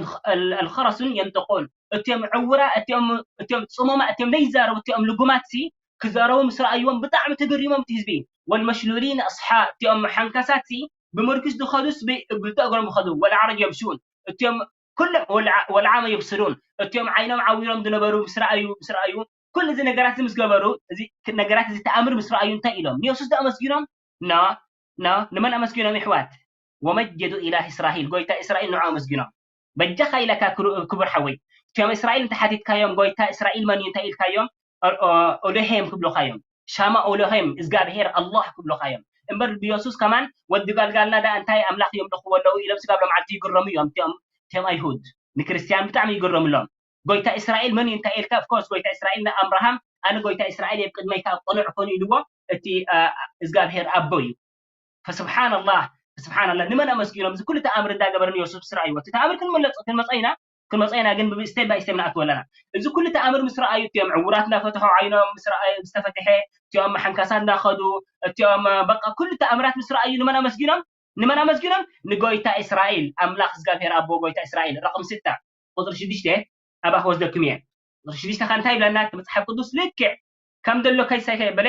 الخرس ينطقون እቲኦም ዕውራ እቲኦም እቲኦም ጽሞማ እቲኦም ዘይዛረቡ እቲኦም ልጉማት ሲ ክዛረቡ ምስ ረኣይዎም ብጣዕሚ ተገሪሞም እቲ ህዝቢ والمشلولين أصحاء እቲኦም ሓንካሳት ሲ ብምርኩስ ዝኸዱስ ብእግልቲ እግሮም ይኸዱ والعرج يمشون እቲኦም ኩሎም والعمى يبصرون እቲኦም ዓይኖም ዓዊሮም ዝነበሩ ምስ ረኣዩ ምስ ረኣዩ ኩሉ እዚ ነገራት እዚ ምስ ገበሩ እዚ ነገራት እዚ ተኣምር ምስ ረኣዩ እንታይ ኢሎም ንየሱስ ዶ ኣመስጊኖም ና ና ንመን ኣመስጊኖም ይሕዋት ومجدوا إله إسرائيل ጎይታ እስራኤል ንዑ ኣመስጊኖም በጃኻ ኢለካ ክቡር ሓወይ እቲኦም እስራኤል እንተሓቲትካዮም ጎይታ እስራኤል መን እዩ እንታይ ኢልካዮም ኦደሄም ክብሉኻዮም ሻማ ኦሎሄም እዝጋብሄር ኣላህ ክብሉኻ እዮም። እምበር ብየሱስ ከማን ወዲ ጋልጋልና ዳ እንታይ ኣምላኽ የምልኽዎ ኣለዉ ኢሎም ስጋብ ሎምዓልቲ ይግረሙ እዮም። እቲኦም እቲኦም ኣይሁድ ንክርስትያን ብጣዕሚ ይግረምሎም። ጎይታ እስራኤል መን እዩ እንታይ ኢልካ? Of course ጎይታ እስራኤል ንኣምራሃም ኣነ ጎይታ እስራኤል እየ፣ ቅድመይካ ቅኑዕ ኮኑ ኢልዎ። እቲ እዝጋብሄር ኣቦ እዩ። ፈስብሓንላህ ፈስብሓንላህ ንመን ኣመስጊኖም? እዚ ኩሉ ተኣምር እንዳገበረ ንዮሱፍ ምስ ረኣይዎ እቲ ተኣምር ክንመለፅ ክንመፀ ኢና ክንመፀ ኢና ግን step by step ንኣትዎ ኣለና። እዚ ኩሉ ተኣምር ምስ ረኣዩ እቲኦም ዕውራት እንዳፈትሖ ዓይኖም ምስ ረኣዩ ዝተፈትሐ እቲኦም ሓንካሳት እንዳኸዱ እቲኦም በቃ ኩሉ ተኣምራት ምስ ረኣዩ ንመን ኣመስጊኖም? ንመን ኣመስጊኖም? ንጎይታ እስራኤል ኣምላኽ እግዚኣብሔር ኣቦ ጎይታ እስራኤል። ረቕም ስተ ቁፅሪ ሽዱሽተ ኣባኽ ወስደኩም እየ። ቁፅሪ ሽዱሽተ ከ እንታይ ይብለና? እቲ መፅሓፍ ቅዱስ ልክዕ ከም ዘሎ ከይሳይ ከየበለ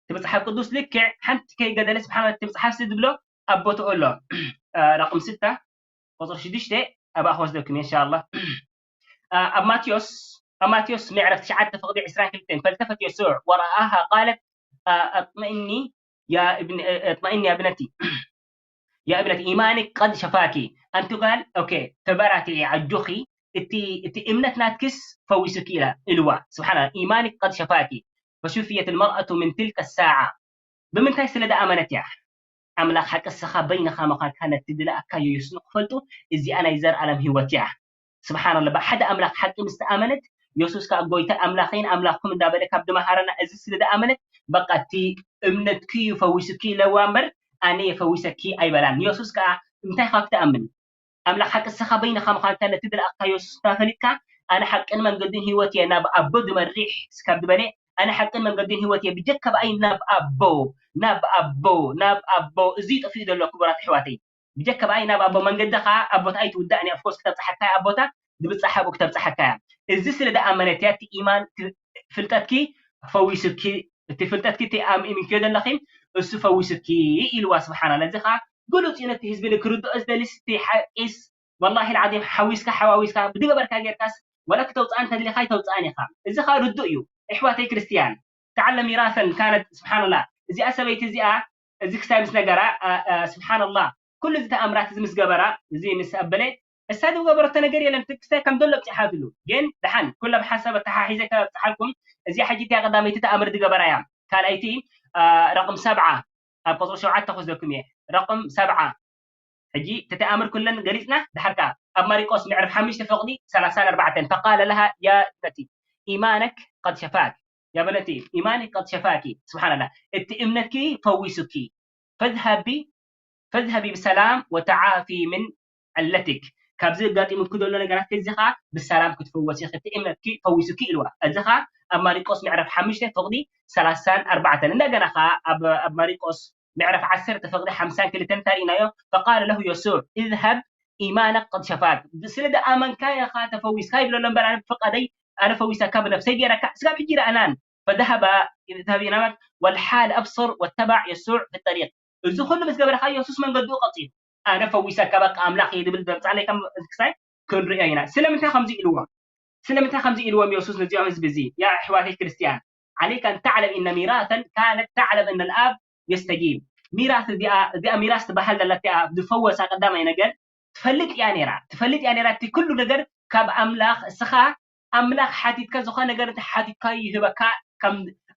እቲ መፅሓፍ ቅዱስ ልክዕ ሓንቲ ከይገደለ ስብሓን እቲ መፅሓፍ ሲ ዝብሎ ኣብ ቦትኡ ኣሎ። ረቕም ስተ ቁፅሪ ሽዱሽተ ኣባኽ ወስደኩም እየ እንሻላ። ኣብ ማቴዎስ ኣብ ማቴዎስ ምዕራፍ ትሽዓተ ፍቕዲ ዕስራን ክልተን ፈልተፈት የሱዕ ወረኣሃ ቃለት ኣጥመእኒ ያ እብነቲ ያ እብነቲ ኢማንክ ቀድ ሸፋኪ። ኣንቲ ጓል ኦኬ ተበራትዒ ኣጆኺ እቲ እቲ እምነት ናትክስ ፈዊሱኪ ኢላ ኢልዋ። ስብሓን ኢማንክ ቀድ ሸፋኪ ፈሹፍየት ልመርአቱ ምን ትልከ ሳዓ። ብምንታይ ስለ ደኣመነት እያ? ኣምላኽ ሓቂ እስኻ በይንኻ ምዃንካ ነቲ ዝለኣካዮ የሱስ ንክፈልጡ እዚኣ ናይ ዘርኣለም ህይወት እያ። ስብሓንላ ብሓደ ኣምላኽ ሓቂ ምስ ተኣመነት የሱስ ከዓ ጎይታ ኣምላኸይን ኣምላኽኩም እንዳበለ ካብ ድመሃረና እዚ ስለ ደኣመነት በቃ እቲ እምነትኪ እዩ ፈዊሱኪ ኢለዋ እምበር ኣነ የፈዊሰኪ ኣይበላን። የሱስ ከዓ እንታይ ካብ ትኣምን ኣምላኽ ሓቂ እስኻ በይንኻ ምዃንካ ነቲ ዝለኣኽካዮ የሱስ እንተፈሊጥካ ኣነ ሓቅን መንገድን ህይወት እየ ናብ ኣቦ ዝመሪሕ ስካብ ዝበለ ኣነ ሓቅን መንገድን ህይወት እየ ብጀካ ብኣይ ናብ ኣቦ ናብ ኣቦ ናብ ኣቦ እዚ ጠፊኡ ዘሎ ክቡራት ኣሕዋተይ ብጀካ ብኣይ ናብ ኣቦ መንገዲ ከዓ ኣቦታ ኣይትውዳእን እያ ኦፍኮርስ ክተብፅሓካ እያ ኣቦታ ዝብፃሕ ኣብኡ ክተብፅሓካ እያ እዚ ስለ ደኣመነት እያ እቲ ኢማን ፍልጠትኪ ፈዊሱኪ እቲ ፍልጠትኪ እቲ ኣምኢምክዮ ዘለኺ እሱ ፈዊሱኪ ኢልዋ ስብሓና እዚ ከዓ ግሉፅ እዩ ነቲ ህዝቢ ንክርድኦ ዝደሊ ስቲ ሓቂስ ወላሂ ልዓዚም ሓዊስካ ሓዋዊስካ ብዝገበርካ ጌርካስ ወላ ክተውፅኣን ተድሊኻ ይተውፅኣን ኢኻ እዚ ከዓ ርዱእ እዩ እሕዋተይ ክርስትያን ተዓለም ሚራሰን ካነት ስብሓንላ እዚኣ ሰበይቲ እዚኣ እዚ ክሳይ ምስ ነገራ ስብሓንላ ኩሉ እዚ ተኣምራት እዚ ምስ ገበራ እዚ ምስ ኣበለ እሳ ዝገበረቶ ነገር የለን ክስታይ ከም ዘሎ ኣብፂሓትሉ ግን ደሓን ኩላ ብሓሳብ ኣተሓሒዘ ከብፅሓልኩም እዚኣ ሕጂ እቲያ ቀዳመይቲ ተኣምር ዝገበራ እያ ካልኣይቲ ረቕም ሰብዓ ኣብ ቁፅሪ ሸውዓተ ክወስደኩም እየ ረቕም ሰብዓ ሕጂ ተተኣምር ኩለን ገሊፅና ድሓር ከዓ ኣብ ማሪቆስ ምዕራፍ ሓሙሽተ ፍቕዲ ሰላሳን ኣርባዕተን ፈቃለ ለሃ ያ እብነቲ ኢማነክ ቀድ ሸፋክ ያ በነቲ ኢማኒ ቀድ ሸፋኪ ስብሓንላ እቲ እምነትኪ ፈዊሱኪ ፈዝሃቢ ፈዝሃቢ ብሰላም ወተዓፊ ምን ዕለትክ ካብዚ ኣጋጢሙኪ ዘሎ ነገራት እዚ ከዓ ብሰላም ክትፍወሲ እቲ እምነትኪ ፈዊሱኪ ኢልዋ እዚ ከዓ ኣብ ማሪቆስ ምዕራፍ ሓሙሽተ ፍቕዲ ሰላሳን ኣርባዕተን እንደገና ከዓ ኣብ ማሪቆስ ምዕራፍ ዓሰርተ ፍቕዲ ሓምሳን ክልተን እንታይ ርኢናዮ ፈቃለ ለሁ የሱዕ እዝሀብ ኢማነክ ቀድ ሸፋክ ስለ ደኣመንካ ኢኻ ተፈዊስካ ይብለሎ እምበር ኣነ ብፍቃደይ ኣነ ፈዊሰካ ብነፍሰይ ገይረካ ስጋብ ሕጂ ረኣናን ፈደሃባ ኢናመት ወልሓል ኣብስር ወተባዕ የሱዕ ፊጠሪቅ እዚ ኩሉ ምስ ገበረ ከዓ የሱስ መንገድኡ ቀፂሉ ኣነ ፈዊሰካ በቃ ኣምላኽ እየ ዝብል ዘምፃለይ ከም ክሳይ ክንሪኦ ኢና ስለምንታይ ከምዚ ኢልዎም ስለምንታይ ከምዚ ኢልዎም የሱስ ነዚኦም ህዝቢ እዚ ያ ኣሕዋተይ ክርስትያን عليك أن تعلم إن ميراثا كانت تعلم أن الآب يستجيب ميراث እዚኣ እዚኣ ሚራስ ትበሃል ዘላ እቲኣ ዝፈወሳ ቀዳማይ ነገር ትፈልጥ እያ ነይራ ትፈልጥ እያ ነይራ እቲ ኩሉ ነገር ካብ ኣምላኽ እስኻ ኣምላኽ ሓቲትካ ዝኾነ ነገር እንተ ሓቲትካ ይህበካ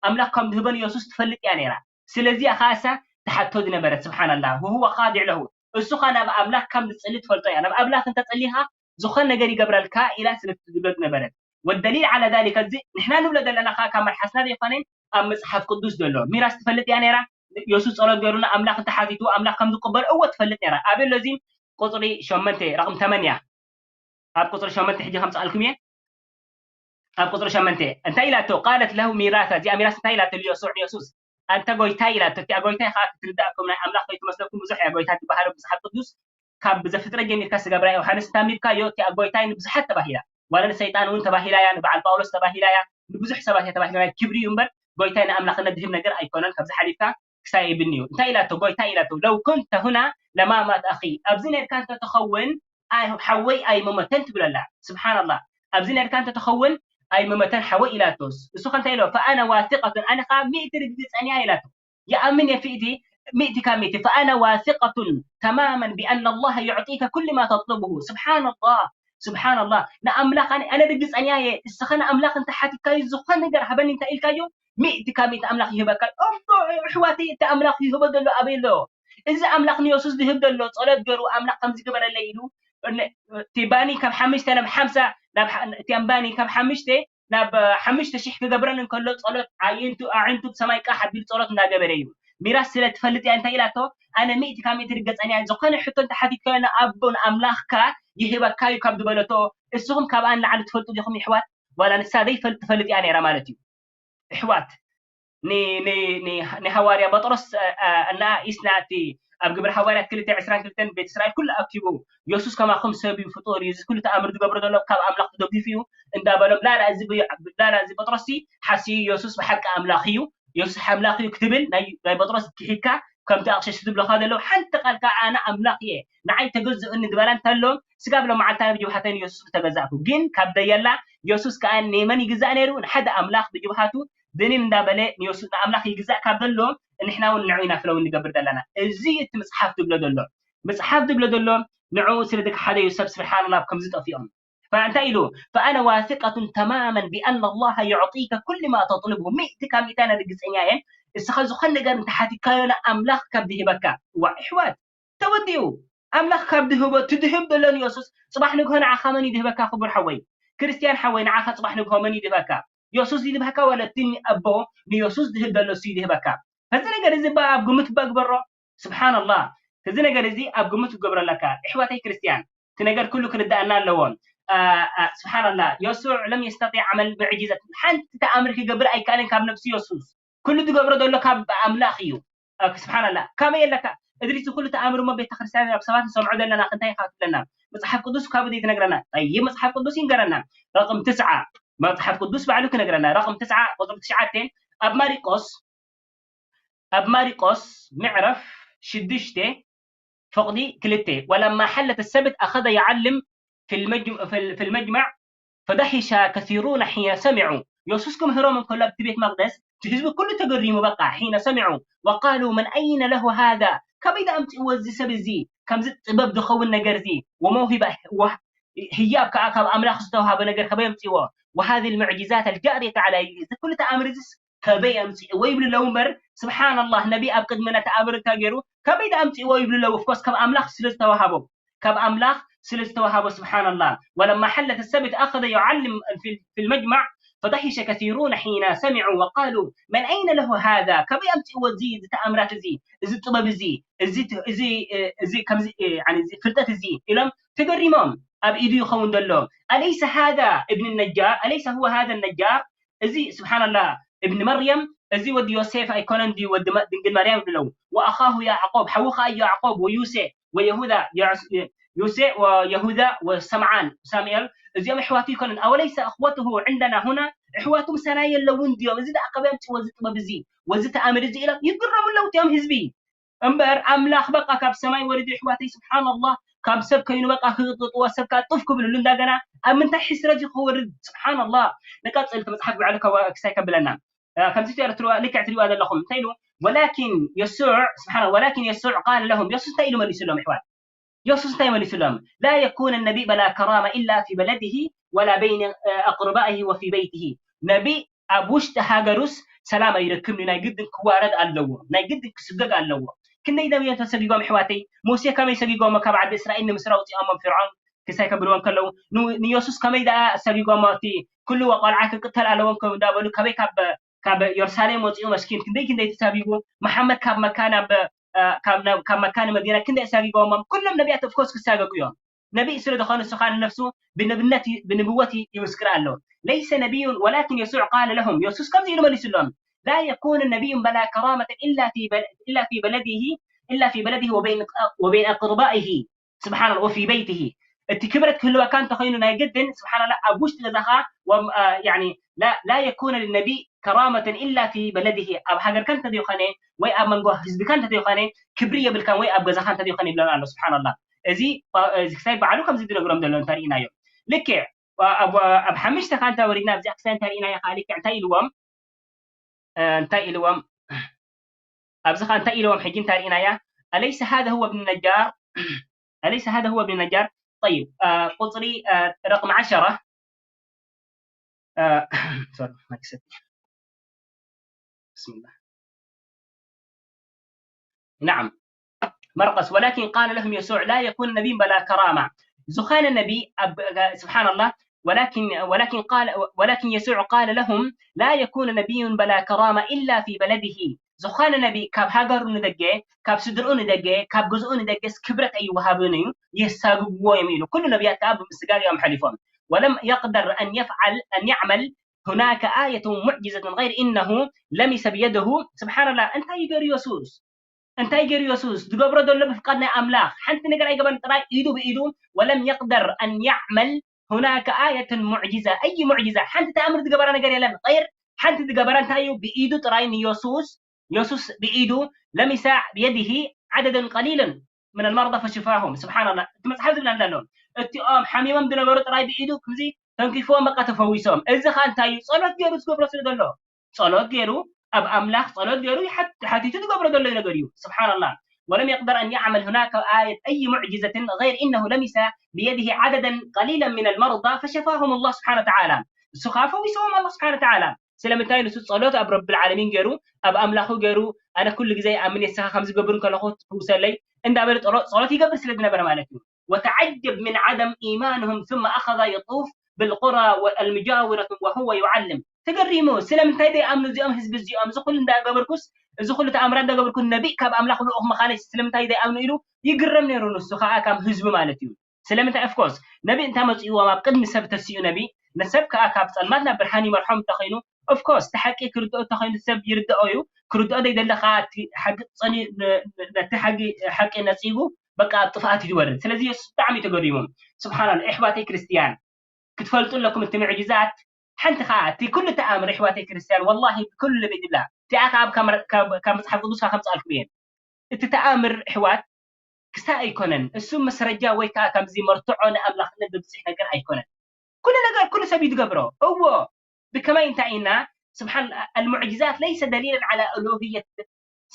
ኣምላኽ ከም ዝህበን የሱስ ትፈልጥ እያ ነይራ ስለዚኣ ከዓ እሳ ትሓቶ ዝነበረት ስብሓንላ وهو خاضع له እሱ ከዓ ናብ ኣምላኽ ከም ዝፅሊ ትፈልጦ እያ ናብ ኣምላኽ እንተፀሊኻ ዝኾነ ነገር ይገብረልካ ኢላ ስለ ትብሎ ዝነበረት والدليل على ذلك እዚ ንሕና ንብሎ ዘለና ከዓ ካብ መልሓስና ዘይኮነ ኣብ መፅሓፍ ቅዱስ ዘሎ ሚራስ ትፈልጥ እያ ነይራ የሱስ ፀሎት ገይሩ ንኣምላኽ እንተሓቲቱ ኣምላኽ ከም ዝቅበሎ እወ ትፈልጥ ነይራ ኣበይ ኣሎ እዚ ቁፅሪ ሸመንተ ረቕም ተመንያ ኣብ ቁፅሪ ሸመንተ ሕጂ ከምፅኣልኩም እየ ኣብ ቁፅሪ ሸመንተ እንታይ ኢላቶ ቃለት ለሁ ሚራታ እዚኣ ሚራስ እንታይ ኢላቶ ልዮሱዕ ንየሱስ ኣንተ ጎይታይ ኢላቶ እቲኣ ጎይታይ ከዓ ክትርዳእኩም ናይ ኣምላኽ ከይትመስለኩም ብዙሕ እያ ጎይታ ትበሃሉ መፅሓፍ ቅዱስ ካብ ብዘፍጥረት ጀሚርካ ስጋብ ራእይ ዮሃንስ እንተ ኣንቢብካዮ እቲኣ ጎይታይ ንብዙሓት ተባሂላ ዋላ ንሰይጣን እውን ተባሂላ እያ ንበዓል ጳውሎስ ተባሂላ እያ ንብዙሕ ሰባት እያ ተባሂላ ናይ ክብሪ እዩ እምበር ጎይታይ ንኣምላኽነት ዝህብ ነገር ኣይኮነን ካብዚ ሓሊፍካ ክሳይ ይብልኒ እዩ እንታይ ኢላቶ ጎይታ ኢላቶ ለው ኩንተ ሁና ለማማት ኣኺ ኣብዚ ነርካ እንተትኸውን ሓወይ ኣይመመተን ትብለላ ስብሓንላ ኣብዚ ነርካ እንተትኸውን ኣይመመተን ሓወይ ኢላቶስ እሱ ከንታይ ኢሎ ፈኣነ ዋሲቀቱን ኣነ ከዓ ሚእቲ ርግግፀን እያ ኢላቶ ይኣምን እየ ፊእቲ ሚእቲ ካብ ሚእቲ ፈኣነ ዋሲቀቱን ተማመን ቢኣና ላሃ ዩዕጢከ ኩሉ ማ ተጥልብሁ ስብሓንላ ስብሓንላ ንኣምላኽ ኣነ ርግፀን እየ እስኸ ንኣምላኽ እንተ ሓቲትካዩ ዝኾነ ነገር ሃበኒ እንታይ ኢልካዮ ሚእቲ ካብ ሚእቲ ኣምላኽ ይህበካ። እሞ ኣሕዋተይ፣ እቲ ኣምላኽ ይህቦ ዘሎ ኣበይ ኣሎ? እዚ ኣምላኽ ንየሱስ ዝህብ ዘሎ ጸሎት ገይሩ፣ ኣምላኽ ከምዚ ግበረለይ ኢሉ፣ ነ-፣ እቲ ባኒ ካብ ሓሙሽተ ናብ ሓምሳ፣ ናብ ሓ-፣ እቲ ባኒ ካብ ሓሙሽተ ናብ ሓሙሽተ ሽሕ ክገብረን እንከሎ፣ ጸሎት ኣዒንቱ፣ ኣዒንቱ ብሰማይ ቃሕ ኣቢሉ ጸሎት እናገበረ እዩ። ሚራስ ስለ ትፈልጥ እያ እንታይ ኢላቶ? ኣነ ሚእቲ ካብ ሚእቲ ርገጸን እያ። ዝኾነ ሕቶ እንተሓቲትካዮ ንኣቦ ንኣምላኽካ ይህበካ እዩ ካብ ዝበለቶ፣ እስኹም ካብኣ ንላዕሊ ትፈልጡ ዲኹም ይሕዋት? ዋላ ንሳ ዘይፈልጥ ትፈልጥ እያ ነይራ ማለት እዩ። ኣሕዋት፣ ን-፣ ን-፣ ን-፣ ንሃዋርያ ጴጥሮስ፣ እ፣ እ፣ እና ኢስና እቲ ኣብ ግብሪ ሃዋርያት ክልተ ዕስራን ክልተን ቤተ እስራኤል ኩሉ ኣኪቡ፣ የሱስ ከማኹም ሰብ እዩ፣ ፍጡር እዩ፣ እዚ ኩሉ ተኣምር ዝገብሮ ዘሎ ካብ ኣምላኽ ተደጊፉ እዩ እንዳበሎም፣ ላላ እዚ ብ-፣ ላላ እዚ ጴጥሮስ ሲ ሓስዩ የሱስ ብሓቂ ኣምላኽ እዩ፣ የሱስ ኣምላኽ እዩ ክትብል ናይ፣ ናይ ጴጥሮስ ክሒድካ፣ ከምቲ ኣቕሸሽቲ ዝብለኻ ዘለዉ ሓንቲ ቃል ከዓ ኣነ ኣምላኽ እየ፣ ንዓይ ተገዝኡኒ ዝበላ እንተሎ፣ ስጋብ ሎመዓልታ ብጅብሃተይ ንየሱስ ምተገዛእኩ። ግን ካብ ደየላ የሱስ ከኣ ንመን ይግዛእ ነይሩ? ንሓደ ኣምላኽ ብጅብሃቱ ብንን እንዳበለ ንየሱስ ንኣምላኽ ይግዛእ ካብ ዘሎ፣ ንሕና እውን ንዑ ኢና ፍለው እንገብር ዘለና። እዚ እቲ መጽሓፍ ዝብሎ ዘሎ። መጽሓፍ ዝብሎ ዘሎ ንዕኡ ስለ ዝከሓደዩ ሰብ ስብሓንላ ከምዚ ጠፊኦም። ፈእንታይ ኢሉ? ፈኣነ ዋሲቀቱን ተማመን ቢኣና ኣላሃ ዩዕጢከ ኩሉ ማ ተጥልብሁ። ሚእቲ ካብ ሚእቲ ኣነ ርግጸኛ እየ። እስኻ ዝኾነ ነገር እንተሓቲካዮ ንኣምላኽ ካብ ዝህበካ። ዋ፣ ኣሕዋት፣ ተወዲኡ። ኣምላኽ ካብ ድህቦ፣ እቲ ድህብ ዘሎ ንየሱስ፣ ጽባሕ ንግሆ ንዓኻ መን እዩ ድህበካ? ክቡር ሓወይ፣ ክርስትያን ሓወይ፣ ንዓኻ ጽባሕ ንግሆ መን እዩ ድህበካ? የሱስ እዩ ድህበካ ዋላ እቲ ኣቦ ንየሱስ ድህብ ዘሎ እሱ እዩ ድህበካ? እዚ ነገር እዚ እባ ኣብ ግምት እባ ግበሮ። ስብሓንላህ። እዚ ነገር እዚ ኣብ ግምት ክገብሮ ኣለካ። ኣሕዋተይ ክርስትያን፣ እቲ ነገር ኩሉ ክርድኣና ኣለዎ። አ፣ አ፣ ስብሓንላህ። የሱዕ ለም የስተጢዕ ዓመል ሙዕጂዘት። ሓንቲ ተኣምር ክገብር ኣይከኣለን ካብ ነብሲ የሱስ። ኩሉ ዝገብሮ ዘሎ ካብ ኣምላኽ እዩ። አ፣ ስብሓንላህ። ካበይ ኣለካ? እድሪስ ኩሉ ተኣምር እሞ ቤተ ክርስትያን ኣብ ሰባት ንሰምዖ ዘለና ክንታይ ኢኻ ትብለና? መጽሓፍ ቅዱስ ካብ ዘይትነግረና? ጠይብ መጽሓፍ ቅዱስ ይንገረና። ረቕም ትስዓ መጽሓፍ ቅዱስ ባዕሉ ክነግረና። ረቕም ትስዓ ቁጽሪ ትሽዓተ ኣብ ማሪቆስ ኣብ ማሪቆስ ምዕረፍ ሽዱሽተ ፍቕዲ ክልተ፣ ወለማ ሐለት ሰብት ኣኸዘ የዓልም ፊል መጅ-፣ ፊል፣ ፊል መጅመዕ ፈደሒሸ ከሲሩነ ሒነ ሰሚዑ። የሱስ ክምህሮም እንከሎ ኣብቲ ቤት መቕደስ፣ እቲ ህዝቢ ኩሉ ተገሪሙ፣ በቃ፣ ሒነ ሰሚዑ ወቃሉ መን ኣይነ ለሁ ሃዛ፣ ከመይ ደኣ ኣምፅእዎ እዚ ሰብ እዚ፣ ከምዚ ጥበብ ዝኸውን ነገር እዚ፣ ወመውሂባ፣ ወ-፣ ህያብ ከዓ ካብ ኣምላኽ ዝተዋሃበ ነገር ከመይ ኣምፅእዎ? ወሃዚ ልሙዕጂዛት ኣልጃርየት ዓላ፣ እዚ ኩሉ ተኣምር እዚስ ከበይ ኣምፅእዎ ይብሉ ኣለዉ እምበር፣ ስብሓንላህ፣ ነቢ ኣብ ቅድሚ ነቲ ኣምር እንታይ ገይሩ? ከበይ ደኣ ኣምፅእዎ ይብሉ ኣለዉ። ኦፍኮርስ፣ ካብ ኣምላኽ ስለ ዝተዋሃቦ፣ ካብ ኣምላኽ ስለ ዝተዋሃቦ፣ ስብሓንላህ። ወለማ ሐለት ሰብት ኣኸዘ ዩዓልም ፊል፣ ፊል መጅማዕ ፈደሒሸ ከሲሩነ ሒነ ሰሚዑ ወቃሉ መን ኣይነ ለሁ ሃዛ፣ ከበይ ኣምፅእዎ እዚ፣ እዚ ተኣምራት እዚ፣ እዚ ጥበብ እዚ፣ እዚ ት-፣ እዚ፣ እ፣ እዚ ከምዚ፣ እ፣ ያኒ እዚ ፍልጠት እዚ ኢሎም ተገሪሞም። ኣብ ኢዱ ይኸውን ዘሎ። ኣለይሰ ሃዛ እብን ነጃር? ኣለይሰ ሁወ ሃዛ ነጃር? እዚ ስብሓንላህ እብን መርየም፣ እዚ ወዲ ዮሴፍ ኣይኮነን ድዩ? ወዲ መ-፣ ድንግል ማርያም ይብሉ ኣለዉ። ወኣኻሁ ያዕቆብ፣ ሓዉ ኸኣ ያዕቆብ፣ ወዩሴ፣ ወየሁዳ፣ ዮስ-፣ ዩሴ፣ ወየሁዳ፣ ወሰምዓን፣ ሳሙኤል፣ እዚኦም ኣሕዋቱ ይኮኑን? ኣወለይሰ እኽወትሁ ዕንደና ሁና? ኣሕዋቱ ምሳና የለውን ድዮም? እዚ ደኣ ካበይ ኣምፅእዎ እዚ ጥበብ እዚ፣ ወዚ ተኣምር እዚ ኢሎም ይግረሙ ኣለዉ እቲኦም ህዝቢ። እምበር ኣምላኽ በቃ ካብ ሰማይ ወሪዱ፣ ኣሕዋተይ፣ ስብሓንላህ፣ ካብ ሰብ ከይኑ በቃ ክቕጥጥዎ፣ ሰብ ከኣ ጡፍ ክብልሉ እንዳገና ኣብ ምንታይ ሕስረት እዩ ክወርድ? ስብሓንላህ። ንቀጽል፣ እቲ መጽሓፍ ባዕሉ ከዋ-፣ ክሳይ ከብለና። እ፣ ከምዚ ትሪእዋ፣ ልክዕ ትሪእዋ ዘለኹም። እንታይ ኢሉ? ወላኪን የሱዕ፣ ስብሓን፣ ወላኪን የሱዕ ቃለ ለሁም፣ የሱስ እንታይ ኢሉ መሊሱሎም፣ ኣሕዋት? የሱስ እንታይ መሊሱሎም? ላ የኩነ ነቢይ በላ ከራማ ኢላ ፊ በለድሂ ወላ በይነ፣ እ፣ ኣቅርባኢሂ ወፊ በይትሂ። ነቢይ ኣብ ውሽጢ ሃገሩስ ሰላም ኣይረክብን እዩ። ናይ ግድን ክዋረድ ኣለዎ። ናይ ግድን ክስገግ ኣለዎ። ክንደይ ደም እዮም ተሰጊጎም ኣሕዋተይ? ሙሴ ከመይ ሰጊጎሞ ካብ ዓዲ እስራኤል ንምስሪ ኣውፂኦሞ ፍርዖን ክሳይ ከብልዎ እንከለዉ? ን-፣ ንየሱስ ከመይ ደኣ ሰጊጎሞ? እቲ ኩሉ ቆልዓ ክቅተል ኣለዎ እንከ እንዳበሉ ከመይ ካብ፣ ካብ የሩሳሌም ወፂኡ መስኪን ክንደይ ክንደይ ተሳጊጉ? መሓመድ ካብ መካ ናብ፣ እ፣ ካብ፣ ናብ፣ ካብ መካ ንመዲና ክንደይ ኣሳጊጎሞም? ኩሎም ነቢያት ኦፍኮርስ ክሳገጉ እዮም። ነቢይ ስለ ዝኾነ እሱ ኻን ነፍሱ ብነብነት፣ ብንብወት ይምስክር ኣሎ። ለይሰ ነቢዩን ወላኪን የሱዕ ቃለ ለሁም፣ የሱስ ከምዚ ኢሉ መሊሱሎም፣ ላ የኩኑ ነቢዩን በላ ከራመተን ኢላ ፊ በለ-፣ ኢላ ፊ በለዲሂ፣ ኢላ ፊ በለዲሂ ወበይን፣ ወበይን ኣቅርባኢሂ፣ ስብሓንላ፣ ወፊ በይቲሂ። እቲ ክብረት ክህልወካ እንተኾይኑ ናይ ግድን፣ ስብሓንላ፣ ኣብ ውሽጢ ገዛኻ፣ ወም-፣ አ፣ ያኒ፣ ላ፣ ላ የኩነ ልነቢይ ከራመተን ኢላ ፊ በለዲሂ፣ ኣብ ሃገርካ እንተዘይኾነ፣ ወይ ኣብ መንጎ ህዝብካ እንተዘይኾነ፣ ክብሪ የብልካን፣ ወይ ኣብ ገዛኻ እንተዘይኾነ ይብለና ኣሎ፣ ስብሓንላ። እዚ፣ እዚ ክሳይ ባዕሉ ከምዚ ዝነግሮም ዘሎ እንተርኢናዮ። ልክዕ፣ ኣብ፣ ኣብ ሓሙሽተ ኻን እንተ ወሪድና፣ ኣብዚኣ ክሳይ እንተርኢናዮ ኻዓ ልክዕ እንታይ ኢልዎም? እ፣ እንታይ ኢልዎም? ኣብዚ ኻዓ እንታይ ኢልዎም? ሕጂ እንታይ ርኢናያ? أليس هذا هو ابن النجار؟ أليس هذا هو ابن النجار؟ طيب، እ፣ ቁፅሪ፣ እ፣ ረቅም ዓሸራ፣ እ፣ ሶሪ፣ ማይክ ሰቲ። بسم الله. نعم. مرقس، ولكن قال لهم يسوع: لا يكون نبي بلا كرامة. ዝኾነ ነቢ ኣብ፣ ስብሓን ኣላህ፣ ولكن، ولكن قال، ولكن يسوع قال لهم: لا يكون نبي بلا كرامة إلا في بلده. ዝኾነ ነቢ ካብ ሃገሩ ንደገ፣ ካብ ስድርኡ ንደገ፣ ካብ ገዝኡ ንደገስ ክብረት ኣይወሃብን እዩ፣ የሳግግዎ እዮም ኢሉ። ኩሉ ነቢያት ከኣ ብምስጋግ እዮም ሓሊፎም። ولم يقدر أن يفعل، أن يعمل هناك آية معجزة غير إنه لمس بيده. ስብሓን ኣላህ፣ እንታይ ይገሩ የሱስ? እንታይ ገይሩ የሱስ? ዝገብሮ ዘሎ ብፍቃድ ናይ ኣምላኽ። ሓንቲ ነገር ኣይገበረን፣ ጥራይ ኢዱ ብኢዱ። ولم يقدر أن يعمل هناك آية معجزة، أي معجزة، ሓንቲ ተኣምር ዝገበረ ነገር የለን። غير ሓንቲ ዝገበረ እንታይ እዩ? ብኢዱ ጥራይ ንየሱስ፣ የሱስ ብኢዱ لمس بيده عددا قليلا من المرضى فشفاهم. ስብሓን ኣላህ፣ እቲ መጽሓፍ ዝብል ኣሎ። እቲኦም ሓሚሞም ዝነበሩ ጥራይ ብኢዱ ከምዚ ተንኪፍዎም፣ በቃ ተፈዊሶም። እዚ ኸኣ እንታይ እዩ? ጸሎት ገይሩ ዝገብሮ ስለ ዘሎ። ጸሎት ገይሩ ኣብ ኣምላኽ ጸሎት ገይሩ ይሓት-፣ ሓቲቱ ዝገብሮ ዘሎ ነገር እዩ። ስብሓን ኣላህ። ولم يقدر أن يعمل هناك آية أي معجزة غير إنه لمس بيده عددا قليلا من المرضى فشفاهم الله سبحانه وتعالى. እሱ ኸኣ ፈዊስዎም ኣላህ ስብሓን ወተዓላ። ስለምንታይ? ንሱ ጸሎት ኣብ ረብል ዓለሚን ገይሩ፣ ኣብ ኣምላኹ ገይሩ፣ ኣነ ኩሉ ግዜ ይኣምን እየ፣ ንስኻ ከም ዝገብር እንከለኹ ትፍውሰለይ እንዳበለ ጸሎ-፣ ጸሎት ይገብር ስለ ዝነበረ ማለት እዩ። وتعجب من عدم إيمانهم ثم أخذ يطوف بالقرى المجاورة وهو يعلم። ተገሪሙ፣ ስለምንታይ ዘይኣምኑ እዚኦም ህዝቢ እዚኦም፣ እዚ ኩሉ እንዳገበርኩስ፣ እዚ ኩሉ ተኣምራት እንዳገበርኩ፣ ነቢይ ካብ ኣምላኽ ልኡኽ ምዃነይ ስለምንታይ ዘይኣምኑ ኢሉ ይግረም ነይሩ፣ ንሱ ኸኣ ካብ ህዝቢ ማለት እዩ። ስለምንታይ? Of course፣ ነቢ እንታይ መጺእዎም? ኣብ ቅድሚ ሰብ ተሲኡ ነቢ፣ ንሰብ ከኣ ካብ ጸልማት ናብ ብርሃን ይመርሖም እንተኾይኑ፣ of course፣ እቲ ሓቂ ክርድኦ እንተኾይኑ ሰብ ይርድኦ እዩ። ክርድኦ ዘይደለ ከኣ እቲ ሓቂ ጸኒ-፣ ን-፣ ን-፣ ነቲ ሓቂ፣ ሓቂ ነጺጉ በቃ ኣብ ጥፍኣት እዩ ዝወርድ። ስለዚ የሱስ ብጣዕሚ እዩ ተገሪሙ። ስብሓንላህ፣ ኣሕዋተይ ክርስትያን፣ ክትፈልጡ ኣለኩም እቲ ምዕጅዛት። ሓንቲ ከኣ እቲ ኩሉ ተኣምር ኣሕዋተይ ክርስትያን፣ ወላሂ ብኩሉ ልበይ ድብላ፣ እቲኣ ከኣ ካብ፣ ካብ፣ ካብ መጽሓፍ ቅዱስ ከኣ ከምጽኣልኩም እየ። እቲ ተኣምር ኣሕዋት ክሳእ ኣይኮነን። እሱ መስረጃ ወይ ከኣ ከምዚ መርትዖ ንኣምላኽነት ዘብጽሕ ነገር ኣይኮነን። ኩሉ ነገር ኩሉ ሰብ እዩ ዝገብሮ። እዎ፣ ብከመይ እንታይ ኢና? ስብሓን፣ المعجزات ليس دليلا على ألوهية،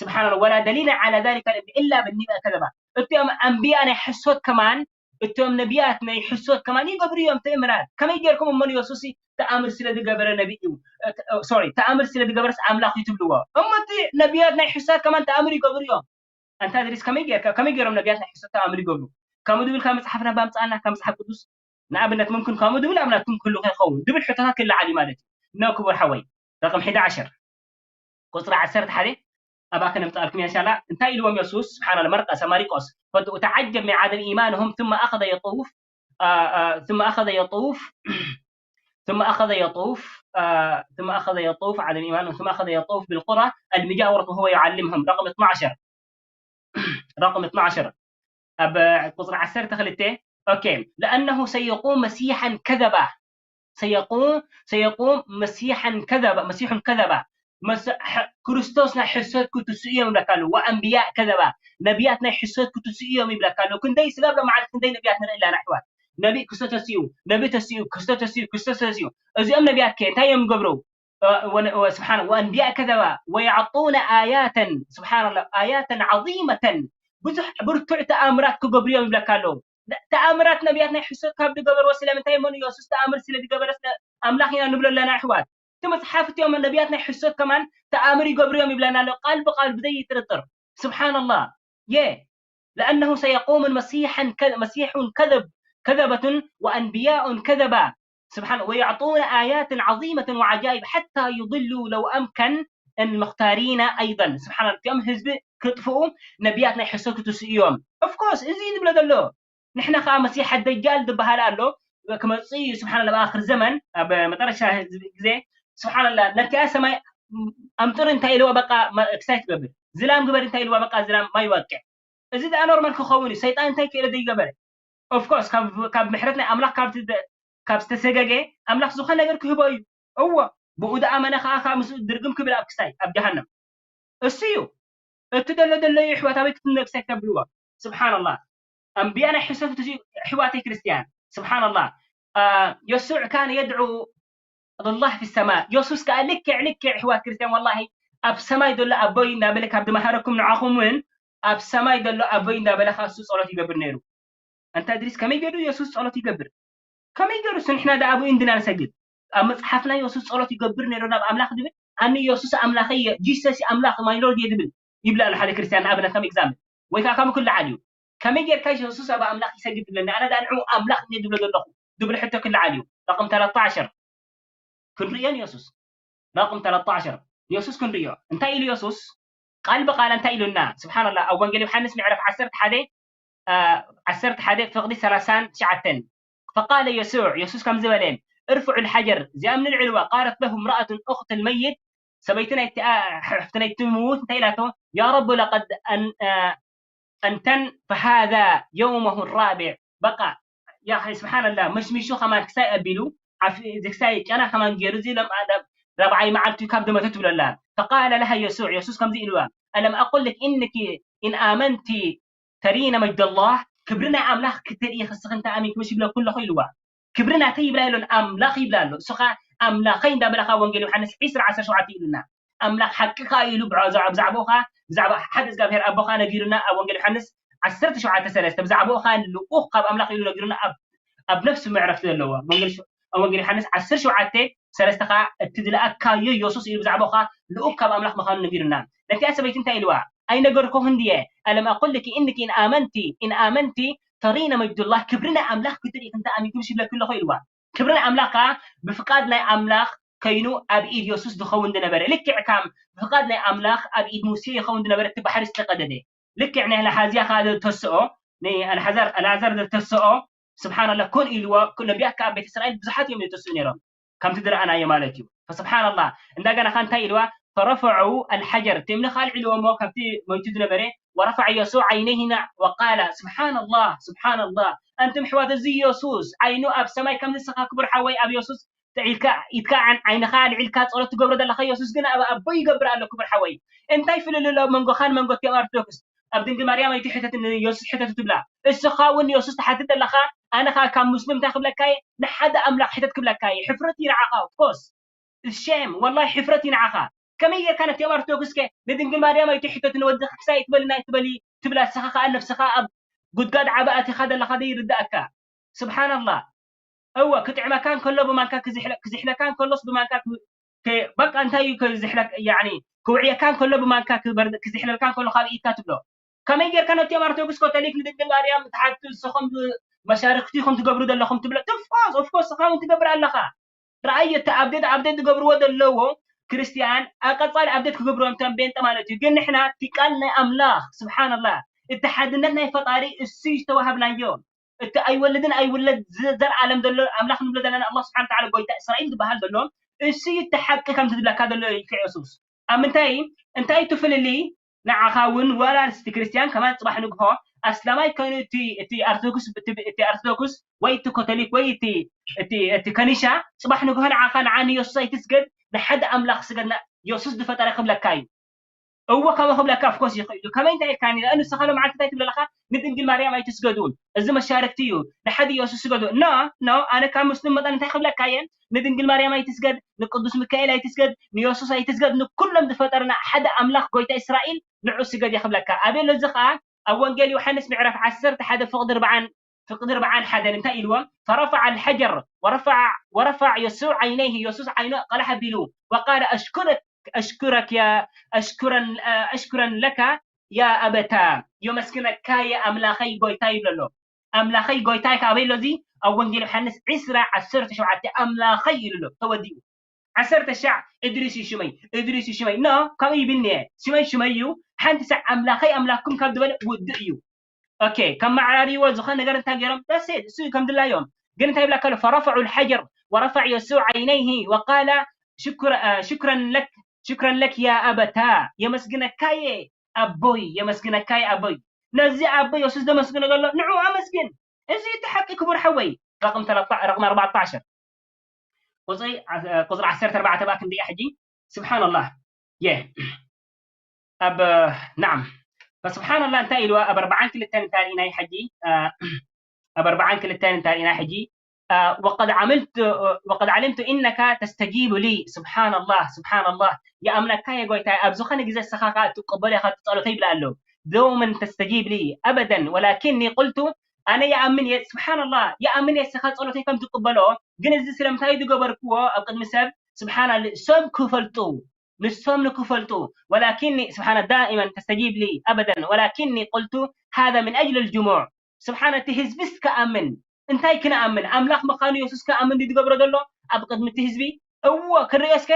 سبحان الله، ولا دليلا على ذلك إلا بالنبي كذب። እቶም ኣንብያ ናይ ሕሶት ከማን፣ እቶም ነቢያት ናይ ሕሶት ከማን ይገብሩ እዮም ተእምራት። ከመይ ጌርኩም እሞ ንየሱስ ተኣምር ስለ ዝገበረ ነቢ እዩ፣ እ፣ ተ-፣ እ፣ ሶሪ፣ ተኣምር ስለ ዝገበረስ ኣምላኽ እዩ ትብልዎ? እሞ እቲ ነቢያት ናይ ሕሶት ከማን ተኣምር ይገብሩ እዮም። ኣንታ ድሪስ ከመይ ጌርካ፣ ከመይ ጌሮም ነቢያት ናይ ሕሶት ተኣምር ይገብሩ? ከምኡ ዝብል ካብ መጽሓፍ ናባ ኣምጽኣና፣ ካብ መጽሓፍ ቅዱስ ንኣብነት፣ ሙምክን ከምኡ ዝብል ኣብ ናትኩም ክህሉ ከይኸውን ዝብል ሕቶታት ክለዓል እዩ ማለት እዩ። ኖ ክቡር ሓወይ፣ ረቕም ሕደ ዓሸር ቁጽሪ ዓሰርተ ሓደ ኣብኣ ከነምጽኣልኩም ኢና፣ ኢንሻላህ። እንታይ ኢልዎም የሱስ? ስብሓንላህ፣ መርቀስ፣ ማሪቆስ፣ ፈቱ፣ وتعجب من عدم إيمانهم ثم أخذ يطوف، ثم أخذ يطوف، ثم أخذ يطوف، ثم أخذ يطوف، عدم إيمانهم، ثم أخذ يطوف بالقرى المجاورة وهو يعلمهم، رقم اثنعش. رقم اثنعش، ኣብ ቁጽሪ ዓሰርተ ክልተ، ኦኬ፣ لأنه سيقوم مسيحا كذبا، سيقوم، سيقوم مسيحا كذبا، مسيح كذبا، መስ-፣ ሐ-፣ ክርስቶስ ናይ ሕሰት ክትስኡ እዮም ይብለካ ኣሎ። وأنبياء كذبا፣ ነቢያት ናይ ሕሰት ክትስኡ እዮም ይብለካ ኣሎ። ክንደይ ስጋብ ሎመዓልቲ ክንደይ ነቢያት ንርኢ ኣለና ኣሕዋት። ነቢ ክስቶ ተስኡ፣ ነቢ ተስኡ፣ ክስቶ ተስኡ፣ ክስቶ ተስኡ። እዚኦም ነቢያት ከ እንታይ እዮም ይገብሩ? እ፣ ወነ-፣ ወ-፣ ስብሓን፣ وأنبياء كذبا ويعطون آيات، ስብሓንላህ፣ آيات عظيمة፣ ብዙሕ ብርቱዕ ተኣምራት ክገብሩ እዮም ይብለካ ኣለዉ። ነ-፣ ተኣምራት ነቢያት ናይ ሕሶት ካብ ዝገበርዎ ስለምንታይ እሞ ንየሱስ ተኣምር ስለ ዝገበረ ስለ ኣምላኽ ኢና ንብሎ ኣለና ኣሕዋት። እቲ መጽሓፍ እቲኦም ነቢያት ናይ ሕሶት ከማን ተኣምር ይገብሩ እዮም ይብለና ኣሎ ቃል ብቃል ብዘይ ጥርጥር። ስብሓንላህ። የ لأنه سيقوم مسيحا ك-، مسيح كذب، كذبة وأنبياء كذبا، سبحان، ويعطون آيات عظيمة وعجائب حتى يضلوا لو أمكن المختارين أيضا. سبحان الله، እቲኦም ህዝቢ ክጥፍኡ ነቢያት ናይ ሕሶት ክትስኡ እዮም። Of course፣ እዚ እዩ ዝብሎ ዘሎ። ንሕና ኸዓ መሲሕ ደጃል ዝበሃል ኣሎ፣ ክመጽእ እዩ፣ ስብሓን፣ ኣብ ኣኽር ዘመን፣ ኣብ መጠረሻ ግዜ፣ ስብሓን፣ ነቲኣ ሰማይ ኣምጥር እንታይ ኢልዋ፣ በቃ፣ መ-፣ ክሳይ ትገብር፣ ዝላም ግበር እንታይ ኢልዋ፣ በቃ፣ ዝላም ማይ ይወቅዕ። እዚ ደኣ ኖርማል ክኸውን እዩ። ሰይጣን እንታይ ክኢለ ዘይገበረ? Of course፣ ካብ፣ ካብ ምሕረት ናይ ኣምላኽ ካብ ዝደ-፣ ካብ ዝተሰገገ፣ ኣምላኽ ዝኾነ ነገር ክህቦ እዩ። እዎ፣ ብኡ ደኣ መነ ኸዓ፣ ኸዓ ምስኡ ድርግም ክብል ኣብ ክሳይ፣ ኣብ ጀሃነም። እሱ እዩ። እቲ ደሎ ደሎ እዩ፣ ኣሕዋት፣ ኣበይ ክትነግሰ ክተብልዎ? ስብሓንላህ። ኣንብያ ናይ ሕሰት እቲ እዩ፣ ኣሕዋተይ ክርስትያን። ስብሓንላህ። አ፣ የሱዕ ካነ የድዑ ለላህ ፊ ሰማ። የሱስ ከኣ ልክዕ፣ ልክዕ፣ ኣሕዋት ክርስትያን፣ ወላሂ፣ ኣብ ሰማይ ዘሎ ኣቦይ እንዳበለ ካብ ዝመሃረኩም ንዓኹም እውን ኣብ ሰማይ ዘሎ ኣቦይ እንዳበለ ከኣ እሱ ጸሎት ይገብር ነይሩ። ኣንታ እድሪስ፣ ከመይ ገይሩ የሱስ ጸሎት ይገብር? ከመይ ገይሩ እሱ ንሕና ደኣ ኣብኡ እንድና ንሰግድ? ኣብ መጽሓፍና የሱስ ጸሎት ይገብር ነይሩ ናብ ኣምላኽ ዝብል? ኣነ ኢየሱስ ኣምላኸይ እየ፣ ጂሰስ ኣምላኽ፣ my Lord እየ ዝብል ይብል ኣሎ ሓደ ክርስትያን፣ ንኣብነት ከም ኤግዛምፕል። ወይ ከዓ ከም ኩሉ ዓል እዩ። ከመይ ጌርካ ኢየሱስ ኣብ ኣምላኽ ይሰግድ ትብለኒ? ኣነ ደኣ ንዕኡ ኣምላኽ እየ ዝብሎ ዘለኹ ዝብል ሕቶ ኩሉ ዓል እዩ። ረቕም ተለተ ዓሸር ክንርእዮ ንኢየሱስ። ረቕም ተለተ ዓሸር ንኢየሱስ ክንርእዮ። እንታይ ኢሉ ኢየሱስ? ቃል ብቃል እንታይ ኢሉና? ስብሓንላህ፣ ኣብ ወንጌል ዮሃንስ ምዕራፍ ዓሰርተ ሓደ፣ አ፣ ዓሰርተ ሓደ ፍቕዲ ሰላሳን ትሽዓተን። ፈቃለ የሱዕ፣ የሱስ ከምዚ በለ፣ እርፍዑ ልሓጀር፣ እዚኣም ንልዕልዋ። ቃለት ለሁ እምረኣቱን ኡኽት ልመይት፣ ሰበይቲ ናይቲ፣ አ፣ ሕፍቲ ናይቲ ምዉት እንታይ ኢላቶ? ያ ረቢ ለቀድ ኣን-፣ አ፣ ኣንተን ፈሃዛ የውመሁ ራቢዕ። በቃ፣ ያ ኣኺ፣ ስብሓንላህ፣ መሽሚሹ ከማን ክሳይ ኣቢሉ፣ ዓፍ-፣ እዚ ክሳይ ጨና ከማን ገይሩ፣ እዚ ለም-፣ ለም-፣ ራብዓይ መዓልቱ ካብ ዝመተ ትብሎ ኣላ። ፈቃለ ለሃ የሱዕ፣ የሱስ ከምዚ ኢልዋ፣ ኣለም ኣቁል ልክ ኢንኪ ኢን ኣመንቲ ተሪነ መጅደላህ፣ ክብሪ ናይ ኣምላኽ ክትርኢ ክስኺ እንተ ኣሚንኪ ምሽ ይብለኩ ኣለኹ ኢልዋ። ክብሪ ናተይ ይብላ የሎን፣ ኣምላኽ ይብላ ኣሎ። እሱ ኸኣ ኣምላኸይ እንዳበለ ካብ ወንጌል ዮሃንስ ዒስራ ዓሰርተ ሸውዓተ ኢሉና። ኣምላኽ ሓቂ ኸኣ ኢሉ ብዛ-፣ ብዛዕባኡ ኸኣ፣ ብዛዕባ ሓደ እግዚኣብሔር ኣቦ ኸኣ ነጊሩና ኣብ ወንጌል ዮሃንስ ዓሰርተ ሸውዓተ ሰለስተ፣ ብዛዕባኡ ኸኣ ልኡኽ ካብ ኣምላኽ ኢሉ ነጊሩና ኣብ፣ ኣብ ነፍሲ ምዕራፍ ዘለዎ ወንጌል ሸ-፣ ኣብ ወንጌል ዮሃንስ ዓሰርተ ሸውዓተ ሰለስተ ኸኣ እቲ ዝለኣካዮ የሱስ ኢሉ ብዛዕባኡ ኸኣ ልኡኽ ካብ ኣምላኽ ምዃኑ ነጊሩና። ነቲኣ ሰበይቲ እንታይ ኢልዋ? ኣይነገርኩኽን ድየ? ኣለም ኣቁል ልኪ ኢንኪ ኢን ኣመንቲ፣ ኢን ኣመንቲ ተሪነ መጅዱላህ፣ ክብሪ ናይ ኣምላኽ ክትርኢ ክንተ ኣሚንኪ ምሽ ይብለኪ ኣለኹ ኢልዋ። ክብሪ ናይ ኣምላኽ ከኣ ብፍቃድ ናይ ኣምላኽ ከይኑ ኣብ ኢድ የሱስ ዝኸውን ዝነበረ። ልክዕ ካም ብፍቃድ ናይ ኣምላኽ ኣብ ኢድ ሙሴ ይኸውን ዝነበረ እቲ ባሕሪ ዝተቀደደ። ልክዕ ናይ ኣልሓዝያ ከኣ ዘተስኦ፣ ንኣልሓዛር፣ ኣልዓዛር ዘተስኦ፣ ስብሓንላህ፣ ኮን ኢልዎ፣ ኩ-፣ ነቢያት ከኣ ኣብ ቤት እስራኤል ብዙሓት እዮም ዘተስኡ ነይሮም። ከምቲ ዝረኣናዮ ማለት እዩ። ፈስብሓንላህ፣ እንደገና ከ እንታይ ኢልዋ? ፈረፈዑ ኣልሓጀር፣ እቲ እምኒ ከኣ ኣልዒልዎ እሞ ካብቲ ሞይቱ ዝነበረ፣ ወረፈዐ የሱዕ ዓይነይሂ ወቃለ፣ ስብሓንላህ፣ ስብሓንላህ፣ ኣንቱም ኣሕዋት፣ እዚ የሱስ ዓይኑ ኣብ ሰማይ ከምዚ ንስኻ ክቡር ሓወይ ኣብ የሱስ ኢልካ፣ ኢድካ ዓይን-፣ ዓይንኻ ኣልዒልካ ጸሎት ትገብሮ ዘለኻ፣ የሱስ ግን ኣብ ኣቦ ይገብር ኣሎ ክቡር ሓወይ። እንታይ ፍልልይ ኣሎ ኣብ መንጎኻን መንጎ እቲኦም ኦርቶዶክስ? ኣብ ድንግል ማርያም ኣይትሕተት፣ ንየሱስ ሕተቱ ትብላ። እስኻ እውን ንየሱስ ትሓትት ዘለኻ፣ ኣነ ኸኣ ካብ ሙስሊም እንታይ ክብለካ እየ? ንሓደ ኣምላኽ ሕተት ክብለካ እየ። ሕፍረት እዩ ንዓኻ፣ of course። ሼም፣ ወላሂ ሕፍረት እዩ ንዓኻ። ከመይ ጌርካ ነቲ ኣብ ኦርቶዶክስ ከ ንድንግል ማርያም ኣይትሕተት፣ ንወድኺ ክሳይ ትበሊ ናይ ትበሊ ትብላ፣ እስኻ ኸኣ ነብስኻ ኣብ ጉድጋድ ዓቢ ኣቲኻ ዘለኻ ዘይርድኣካ። ስብሓንላህ። እወ፣ ክጥዕመካ እንከሎ ብማንካ ክዝሕለ-፣ ክዝሕለካ እንከሎስ ብማንካ ክ-፣ ከ-፣ በቃ እንታይ እዩ ክዝሕለካ? ያዕኒ፣ ክውዕየካ እንከሎ ብማንካ ክበር-፣ ክዝሕለልካ እንከሎ ካብ ኢድካ ትብሎ። ከመይ ጌርካ ነቲ ኦርቶዶክስ ኮቶሊክ ንድንግል ማርያም ትሓቱ ንስኹም ብ-፣ መሻርክቲ ኢኹም ትገብሩ ዘለኹም ትብሎ? Of course፣ of course፣ እስኻ እውን ትገብር ኣለኻ። ረኣዮ፣ እቲ ኣብዴት፣ ኣብዴት ዝገብርዎ ዘለዉ ክርስትያን ኣብ ቀጻሊ ኣብዴት ክገብርዎ እዮም፣ እቶም ቤንጠ ማለት እዩ። ግን ንሕና እቲ ቃል ናይ ኣምላኽ፣ ስብሓንላህ፣ እቲ ሓድነት ናይ ፈጣሪ እሱ እዩ ዝተዋሃብናዮ። እቲ ኣይወልድን ኣይውለድ ዝ-፣ ዘልኣለም ዘሎ ኣምላኽ ንብሎ ዘለና ኣላህ ስብሓን ወተዓላ ጎይታ እስራኤል ዝበሃል ዘሎ እሱ እዩ እቲ ሓቂ ከምቲ ዝብለካ ዘሎ ኢልካ የሱስ። ኣብ ምንታይ፣ እንታይ እቲ ፍልልይ? ንዓኻ እውን ዋላ ንስቲ ክርስትያን ከማን ጽባሕ ንግሆ ኣስላማይ ኮይኑ እቲ፣ እቲ ኣርቶዶክስ፣ እቲ፣ እቲ ኣርቶዶክስ ወይ እቲ ኮቶሊክ ወይ እቲ፣ እቲ፣ እቲ ከኒሻ ጽባሕ ንግሆ ንዓኻ ንዓ ንየሱስ ኣይትስገድ፣ ንሓደ ኣምላኽ ስገድ፣ ና-፣ የሱስ ዝፈጠረ ክብለካ እዩ። እወ፣ ከምኡ ክብለካ of course ይኽእል እዩ። ከመይ እንታይ ኢልካኒ? ንስኻ ሎማዓንቲ እንታይ ትብል ኣለኻ? ንድንግል ማርያም ኣይትስገዱ። እዚ መሻርክቲ እዩ። ንሓደ የሱስ ስገዱ። ኖ፣ ኖ፣ ኣነ ካብ ሙስሊም መጠን እንታይ ክብለካ እየ? ንድንግል ማርያም ኣይትስገድ፣ ንቅዱስ ሚካኤል ኣይትስገድ፣ ንየሱስ ኣይትስገድ፣ ንኩሎም ዝፈጠረና ሓደ ኣምላኽ ጎይታ እስራኤል ንዑ ስገድ እየ ክብለካ። ኣበይ ኣሎ እዚ ኸኣ? ኣብ ወንጌል ዮሃንስ ምዕራፍ ዓሰርተ ሓደ ፍቕዲ ኣርብዓን ፍቕዲ ኣርብዓን ሓደን እንታይ ኢልዎም? ፈረፈዐ ኣልሐጀር ወረፈዐ፣ ወረፈዐ የሱዕ ዓይነይሂ፣ የሱስ ዓይኑ ቀልሕ ኣቢሉ፣ ወቃለ ኣሽኩረክ፣ ኣሽኩረክ ያ፣ ኣሽኩረን፣ ኣሽኩረን ለካ ያ ኣበታ፣ የመስግነካ እየ ኣምላኸይ ጎይታይ ይብሎ ኣሎ። ኣምላኸይ ጎይታይ ከ ኣበይ ኣሎ እዚ? ኣብ ወንጌል ዮሃንስ ዕስራ ዓሰርተ ሸውዓተ ኣምላኸይ ኢሉ ኣሎ። ተወዲኡ። ዓሰርተ ሻዕ እድሪስ እዩ ሽመይ፣ እድሪስ እዩ ሽመይ። ኖ፣ ከምኡ ይብልኒ እየ። ሽመይ ሽመይ እዩ። ሓንቲ ሳዕ ኣምላኸይ ኣምላኽኩም ካብ ዝበለ ውድእ እዩ። ኦኬ፣ ከመዓራርይዎ ዝኾነ ነገር እንታይ ገይሮም? ደስ እሱ ከም ድላዮም። ግን እንታይ ይብለካ ኣሎ? ፈረፈዑ ልሓጀር ወረፈዕ የሱዕ ዓይነይሂ ወቃላ ሽኩረ-፣ አ፣ ሽኩረን ለክ፣ ሽኩረን ለክ ያ ኣበታ። የመስግነካ እየ ኣቦይ፣ የመስግነካ እየ ኣቦይ። ነዚ ኣቦ የሱስ ዘመስግኖ ዘሎ ንዑ ኣመስግን። እዚ እቲ ሓቂ ክቡር ሓወይ። ረቕም ተለታ-፣ ረቕም ኣርባዕተ ዓሸር። ቁጽሪ ዓ-፣ ቁጽሪ ዓሰርተ ኣርባዕተ በኣ ክንደያ ሕጂ? ስብሓንላህ። የ። ኣብ፣ ናዓም። ፈስብሓንላህ እንታይ ኢልዋ? ኣብ ኣርባዓን ክልተን እንታይ ርኢናይ ሕጂ? አ፣ ኣብ ኣርባዓን ክልተን እንታይ ርኢናይ ሕጂ? አ፣ ወቀድ ዓምልቱ፣ ወቀድ ዓሊምቱ ኢነካ ተስተጂቡ ሊ። ስብሓንላህ፣ ስብሓንላህ። ይኣምነካ እየ ጎይታይ፣ ኣብ ዝኾነ ግዜ ንስኻ ከኣ ትቅበሎ ኢኻ እቲ ጸሎተይ ይብላ ኣሎ። ደውመን ተስተጂብ ሊ ኣበደን፣ ወላኪኒ ቁልቱ፣ ኣነ ይኣምን እየ፣ ስብሓንላህ፣ ይኣምን እየ ንስኻ ጸሎተይ ከም ትቅበሎ፣ ግን እዚ ስለምንታይ ዝገበርክዎ ኣብ ቅድሚ ሰብ፣ ስብሓንላህ፣ ሰብ ክፈልጡ፣ ንሶም ንክፈልጡ ولكني سبحان دائما تستجيب لي أبدا ولكني قلت هذا من أجل الجموع سبحان እቲ ህዝብስ ክኣምን እንታይ ክንኣምን ኣምላኽ ምዃኑ የሱስ ክኣምን ድዩ ዝገብሮ ዘሎ ኣብ ቅድሚ እቲ ህዝቢ እዎ ክርእዮ እስከ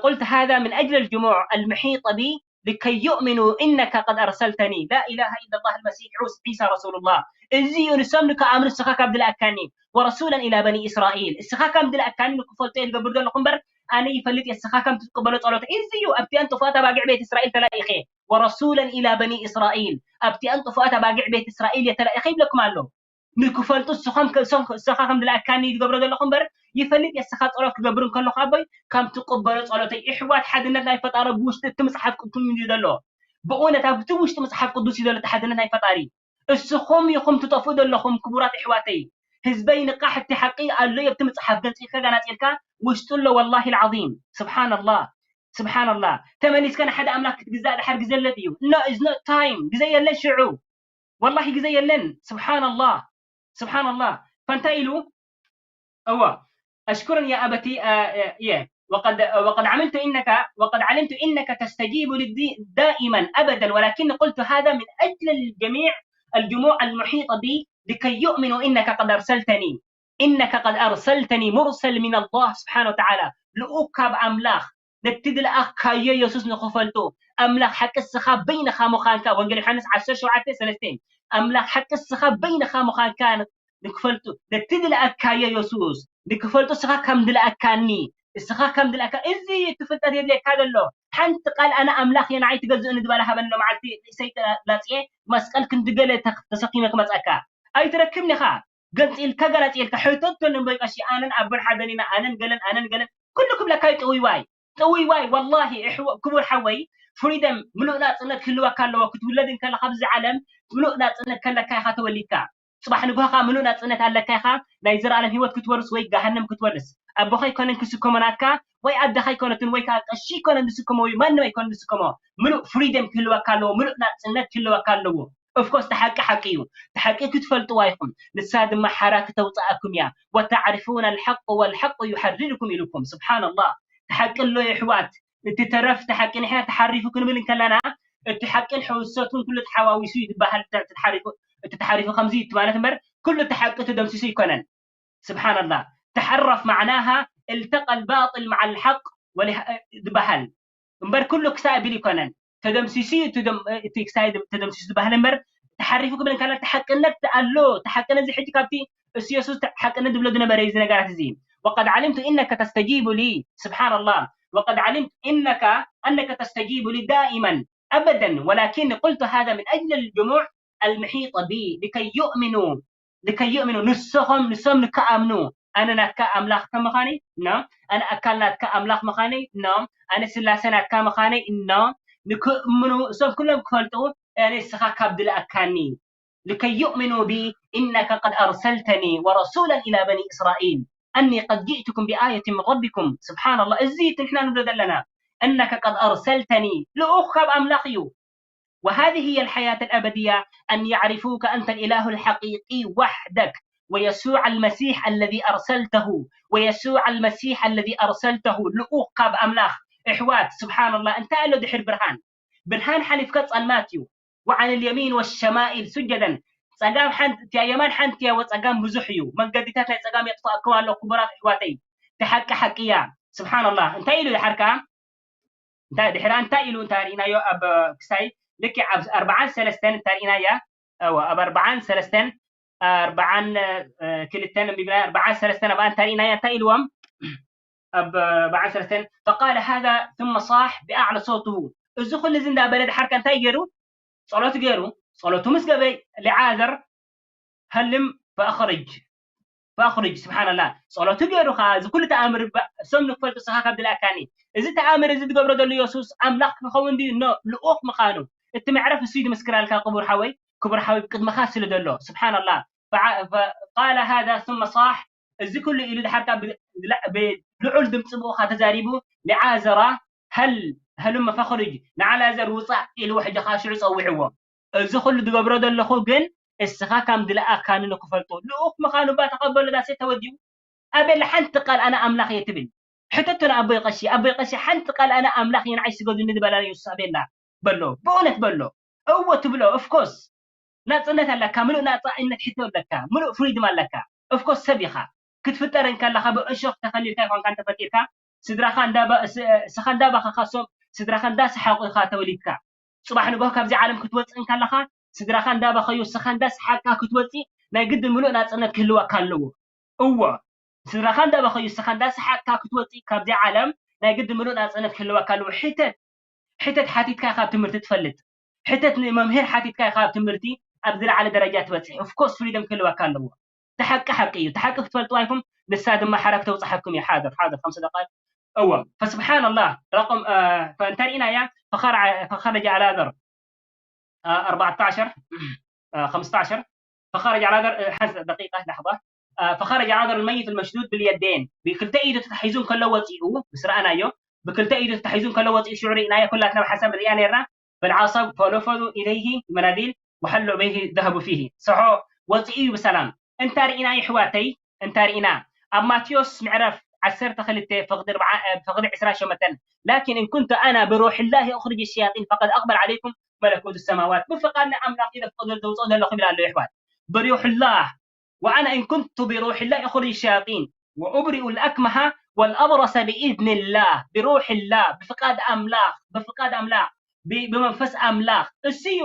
قلت هذا من أجل الجموع المحيطة بي لكي يؤمنوا إنك قد أرسلتني لا إله إلا الله المسيح عيسى رسول الله እዚ እዩ ንሶም ንክኣምኑ እስኻ ካብ ድልኣካኒ ورسولا إلى بني إسرائيل እስኻ ከም ድልኣካኒ ንክፈልጡ እየ ዝገብር ዘለኹ እምበር ኣነ ይፈልጥ እየ እስኻ ከም ትቅበሎ ጸሎት እዚ እዩ ኣብቲኣን ጥፉኣት ኣባጊዕ ቤት እስራኤል ተላኢኸ ورسولا إلى بني إسرائيل ኣብቲኣን ጥፉኣት ኣባጊዕ ቤት እስራኤል እየ ተላኢኸ ይብለኩም ኣሎ ንክፈልጡ እስኻ ከም ድልኣካኒ ዝገብሮ ዘለኹ እምበር ይፈልጥ እየ እስኻ ጸሎት ክገብር እንከለኹ ኣቦይ ከም ትቅበሎ ጸሎተይ ይሕዋት ሓድነት ናይ ፈጣሪ ብውሽጢ እቲ መጽሓፍ ቅዱስ እዩ ዘሎ ብእውነት ኣብቲ ውሽጢ መጽሓፍ ቅዱስ እዩ ዘሎ እቲ ሓድነት ናይ ፈጣሪ እስኹም ኢኹም ትጠፍኡ ዘለኹም ክቡራት ኣሕዋተይ ህዝበይ ንቃሕ እቲ ሓቂ ኣሎ ኣብቲ መጽሓፍ ገንጺልካ ጋናጺልካ ውሽጡ ኣሎ ወላሂ العظيم سبحان الله سبحان الله ተመሊስካ ንሓደ ኣምላኽ ክትግዛእ ድሓር ግዜ ኣለት እዩ no is not time ግዜ የለን ሽዑ ወላሂ ግዜ የለን سبحان الله سبحان الله ፈንታ ኢሉ እዋ أشكرا يا أبتي آه، آه، يه. وقد وقد عملت إنك وقد علمت إنك تستجيب للدي دائما أبدا ولكن قلت هذا من أجل الجميع الجموع المحيطة بي لكي يؤمنوا إنك قد أرسلتني إنك قد أرسلتني مرسل من الله سبحانه وتعالى ልኡክ ካብ ኣምላኽ ነቲ ዝለኣኽካዮ የሱስ ንኽፈልጡ ኣምላኽ ሓቂ እስኻ በይንኻ ምዃንካ ወንጌል ዮሃንስ ዓሰርተ ሸውዓተ ሰለስተ ኣምላኽ ሓቂ እስኻ በይንኻ ምዃንካ ንክፈልጡ ነቲ ዝለኣካዮ የሱስ ንክፈልጡ እስኻ ከም ዝለኣካኒ እስኻ ከም ዝለኣካ እዚ እቲ ፍልጠት የድልየካ ዘሎ ሓንቲ ቃል ኣነ ኣምላኽ እየ ንዓይ ትገዝእኒ ዝበለ ሃበኒ ሎመዓልቲ ርእሰይ ተላፅየ መስቀል ክንዲ ገለ ተሰኪመ ክመፀካ ኣይትረክብን ኢኻ ገንፂልካ ገላፂልካ ሕተቶ ንበይ ቀሺ ኣነን ኣቦን ሓደን ኢና ኣነን ገለን ኣነን ገለን ኩሉ ክብለካ እዩ ጥውይዋይ ጥውይዋይ ወላሂ ክቡር ሓወይ ፍሪደም ምሉእ ናፅነት ክህልወካ ኣለዎ ክትውለድ እንከለካ ብዚ ዓለም ምሉእ ናፅነት ከለካ ኢኻ ተወሊድካ ፅባሕ ንግሆ ከዓ ምሉእ ናፅነት ኣለካ ኢኻ ናይ ዘላለም ህይወት ክትወርስ ወይ ገሃነም ክትወርስ ኣቦኻ ኣይኮነን ክስከሞ ናትካ ወይ ኣደኻ ኣይኮነትን ወይ ከዓ ቀሺ ኣይኮነን ዝስከሞ ወይ ማንም ኣይኮነን ዝስከሞ ምሉእ ፍሪደም ክህልወካ ኣለዎ ምሉእ ናፅነት ክህልወካ ኣለዎ ኦፍኮርስ ተሓቂ ሓቂ እዩ ተሓቂ ክትፈልጥዋ ኢኹም ንሳ ድማ ሓራ ክተውፅኣኩም እያ ወተዕርፉና ልሓቁ ወልሓቁ ዩሓርርኩም ኢልኩም ስብሓንላህ ተሓቂ ኣሎ የሕዋት እቲ ተረፍ ተሓቂ ንሕና ተሓሪፉ ክንብል እንከለና እቲ ሓቅን ሕውሰቱን ኩሉ ተሓዋዊሱ እዩ ዝበሃል እቲ ተሓሪፉ ከምዚ እዩ ማለት እምበር ኩሉ እቲ ሓቂ ተደምሲሱ ኣይኮነን ስብሓንላህ ተሐረፍ ማዕናሃ التقى الباطل مع الحق ዝበሃል እምበር ኩሉ ክሳይ ቢል ይኮነን ተደምሲሱ እዩ እቲ ክሳይ ተደምሲሱ ዝበሃል እምበር ተሓሪፉ ክብል እንከላ ተሓቅነት ኣሎ ተሓቅነት እዚ ሕጂ ካብቲ እሱ የሱስ ሓቅነት ዝብሎ ዝነበረ እዩ እዚ ነገራት እዚ وقد علمت إنك تستجيب لي سبحان الله وقد علمت إنك أنك تستجيب لي دائما أبدا ولكن قلت هذا من أجل الجموع المحيطة بي لكي يؤمنوا لكي يؤمنوا ንሶም ንሶም ንክኣምኑ ኣነ ናትካ ኣምላኽ ከምዃነይ ኖ ኣነ ኣካል ናትካ ኣምላኽ ምዃነይ ኖ ኣነ ስላሴ ናትካ ምዃነይ ኖ ንክእምኑ እሶም ኩሎም ክፈልጡ ኣነ ንስኻ ካብ ድልኣካኒ لكي يؤمنوا بي إنك قد أرسلتني ورسولا إلى بني إسرائيل أني قد جئتكم بآية من ربكم سبحان الله እዚ ትንሕና ንብሎ ዘለና أنك قد أرسلتني ልኡኽ ካብ ኣምላኽ እዩ وهذه هي الحياة الأبدية أن يعرفوك أنت الإله الحقيقي وحدك ويسوع المسيح الذي أرسلته ويسوع المسيح الذي أرسلته ልኡኽ ካብ ኣምላኽ እሕዋት ስብሓንላህ እንታይ ኣሎ ድሕር ብርሃን ብርሃን ሓሊፍካ ጸልማት እዩ وعن اليمين والشمائل سجدا ጸጋም ሓንቲ እያ የማን ሓንቲ እያ ወጸጋም ብዙሕ እዩ መንገዲታት ናይ ጸጋም የጥፋእኩም ኣሎ ክቡራት እሕዋተይ እቲ ሓቂ ሓቂ እያ ስብሓንላህ እንታይ ኢሉ ድሓር ከኣ እንታይ ድሕራ እንታይ ኢሉ እንታይ ርኢናዮ ኣብ ክሳይ ልክዕ ኣብ ኣርባዓን ሰለስተን እንታይ ርኢናያ ኣብ ኣርባዓን ሰለስተን ኣርባዓን ክልተን ኣንቢብና ኣርባዓን ሰለስተን ኣብኣ እንታይ ርኢናያ እንታይ ኢልዎም ኣብ ኣርባዓን ሰለስተን فقال هذا ثم صاح بأعلى صوته እዚ ኩሉ እዚ እንዳበለ ድሓርካ እንታይ ገይሩ ጸሎት ገይሩ ጸሎቱ ምስ ገበይ ሊዓዘር ሃልም ፈኣኽርጅ ፈኣኽርጅ ስብሓንላ ጸሎቱ ገይሩ ከዓ እዚ ኩሉ ተኣምር እሶም ንክፈልጡ ስኻ ካብ ድልኣካኒ እዚ ተኣምር እዚ ዝገብሮ ዘሎ የሱስ ኣምላኽ ክኸውን ድዩ ኖ ልኡኽ ምዃኑ እቲ መዕረፍ እሱ ዝምስክራልካ ክቡር ሓወይ ክቡር ሓወይ ቅድመኻ ስለ ዘሎ ስብሓንላ ቃለ ሃዛ ثم صاح እዚ ኩሉ ኢሉ ድሓርካ ብልዑል ድምፂ ብኡኻ ተዛሪቡ ሊዓዘራ ሀል ሀሉመ ፈኽርጅ ንዓላዘር ውፃእ ኢልዎ ሕጂ ከዓ ሽዑ ፀዊዕዎ እዚ ኩሉ ዝገብሮ ዘለኹ ግን እስኻ ከም ዝለኣካኒ ንክፈልጡ ልኡኽ ምዃኑ እባ ተቐበሎ ዳሴ ተወዲኡ ኣበለ ሓንቲ ቃል ኣነ ኣምላኽ እየ ትብል ሕተቶ ንኣቦይ ቀሺ፣ ኣቦይ ቀሺ ሓንቲ ቃል ኣነ ኣምላኽ እየ ንዓይ ስገዱኒ ዝበላ ኢየሱስ ኣበይ ኣላ? በሎ። ብእውነት በሎ። እወ ትብሎ፣ of course። ናጽነት ኣለካ፣ ምሉእ ናጻነት ሕቶ ኣለካ፣ ምሉእ ፍሪድም ኣለካ። Of course ሰብ ኢኻ። ክትፍጠር እንከለኻ ብእሾኽ ተኸሊልካ ይኾንካ እንተፈጢርካ፣ ስድራኻ እንዳባ-፣ ስ-፣ ስኻ እንዳባኸኻ ሶም፣ ስድራኻ እንዳሰሓቑ ኢኻ ተወሊድካ። ጽባሕ ንግሆ ካብዚ ዓለም ክትወጽእ እንከለኻ፣ ስድራኻ እንዳበኸዩ፣ ስኻ እንዳሰሓቕካ ክትወጽእ፣ ናይ ግድን ምሉእ ናጽነት ክህልወካ ኣለዎ። እወ፣ ስድራኻ እንዳበኸዩ፣ ስኻ እንዳሰሓቕካ ክትወጽእ ካብዚ ዓለም፣ ናይ ግድን ምሉእ ናጽነት ክህልወካ ኣለዎ። ሕተት፣ ሕተት ሓቲትካ ኢኻ ኣብ ትምህርቲ ትፈልጥ። ሕተት ንመምህር ሓቲትካ ኢኻ ኣብ ትምህርቲ ኣብ ዝለዓለ ደረጃ ትበጽሕ። Of course ፍሪደም ክህልወካ ኣለዎ። እቲ ሓቂ ሓቂ እዩ። እቲ ሓቂ ክትፈልጥዋ ኢኹም፣ ንሳ ድማ ሓራ ክተውጽሓኩም እያ። ሓድር፣ ሓድር፣ ከምሰ ደቃይቅ። እወ፣ ፈስብሓን ኣላህ፣ ረቆም፣ እ፣ ፈ-፣ እንተ ርኢናያ፣ ፈኸር-፣ ፈኸረጀ ኣልኣዘር፣ እ፣ ኣርባዕተ ዓሸር፣ እ፣ ኸምስተ ዓሸር፣ ፈኸረጀ ኣልኣዘር፣ እ፣ ሓንስ ደቂቃ፣ ላሕዛ፣ እ፣ ፈኸረጀ ኣልኣዘር ልመይት ልመሽዱድ ብልየዴን፣ ብክልተ ኢዱ ተታሒዙ እንከሎ ወፂኡ፣ ምስ ረኣናዮ፣ ብክልተ ኢዱ ተታሒዙ እንከሎ ወፂኡ፣ ሽዑ ርኢናዮ፣ ኩላትና ብሓሳብ ንሪኣ ነርና፣ ፈልዓሰብ ፈለፈዱ ኢለይሂ ብመናዲል ወሐሎ በይሂ ደሀቡ ፊሂ። ሰሖ ወፂኡ እዩ ብሰላም። እንታ ርኢና ይሕዋተይ፣ እንታ ርኢና። ኣብ ማቴዎስ ምዕራፍ ዓሰርተ ክልተ ፍቕዲ ኣርብዓ፣ እ፣ ፍቕዲ ዕስራ ሸመተን፣ ላኪን እን ኩንቱ ኣና ብሩሕላሂ ኡኽርጅ ሸያጢን ፈቀድ ኣቕበል ዓለይኩም መለኩት ሰማዋት። ብፍቓድ ናይ ኣምላኽ ኢለ ፍቕዲ ዘውፅኦ ዘለኹም ኢላ ኣሎ ይሕዋት። ብሩሕላህ፣ ወኣና እን ኩንቱ ብሩሕላህ ኡኽርጅ ሸያጢን ወኡብሪኡ ልኣክመሃ ወልኣብረሰ ብኢዝንላህ፣ ብሩሕላህ፣ ብፍቓድ ኣምላኽ፣ ብፍቓድ ኣምላኽ፣ ብ-፣ ብመንፈስ ኣምላኽ፣ እሱ እዩ።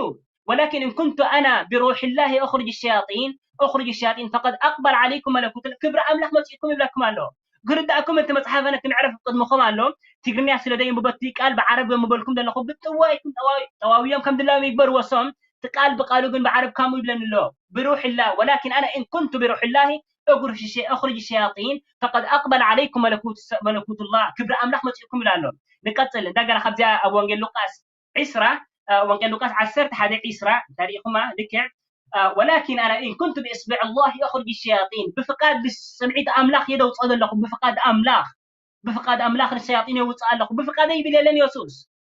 ወላኪን እን ኩንቱ ኣና ብሩሕላሂ ኡኽርጅ ሸያጢን፣ ኡኽርጅ ሸያጢን ፈቀድ ኣቅበል ዓለይኩም መለኩት፣ ክብሪ ኣምላኽ መጺእኩም ይብለኩም ኣሎ። ክርዳእኩም እቲ መጽሓፈ ነቲ መዕረፍ ቅድምኹም ኣሎ። ትግርኛ ስለ ደየንብበቲ ቃል ብዓረብ የንብበልኩም ዘለኹ ብጥዋይኩም ጠዋዊ-፣ ጠዋውዮም ከም ድላዮም ይግበርዎ እሶም። እቲ ቃል ብቃሉ ግን ብዓረብ ከምኡ ይብለኒ ኣሎ። ብሩሕላ፣ ወላኪን ኣነ እን ኩንቱ ብሩሕላሂ ኡኽርጅ ሸ-፣ ኡኽርጅ ሸያጢን ፈቀድ ኣቅበል ዓለይኩም መለኩት ሰ-፣ መለኩቱላህ፣ ክብሪ ኣምላኽ መጺእኩም ኢላ ኣሎ። ንቀጽል፣ እንደገና ካብዚኣ ኣብ ወንጌል ሉቃስ ዕስራ፣ እ፣ ወንጌል ሉቃስ ዓሰርተ ሓደ ዕስራ፣ እንተ ርኢኹማ ልክዕ፣ እ፣ ወላኪን ኣነ እን ኩንቱ ብእስብዕ ላህ ኡኽርጅ ሸያጢን፣ ብፍቃድ ስምዒት ኣምላኽ እየ ደውፅኦ ዘለኹ፣ ብፍቃድ ኣምላኽ፣ ብፍቃድ ኣምላኽ ንሸያጢን የውፅእ ኣለኹ፣ ብፍቃደይ ይብል የለን የሱስ።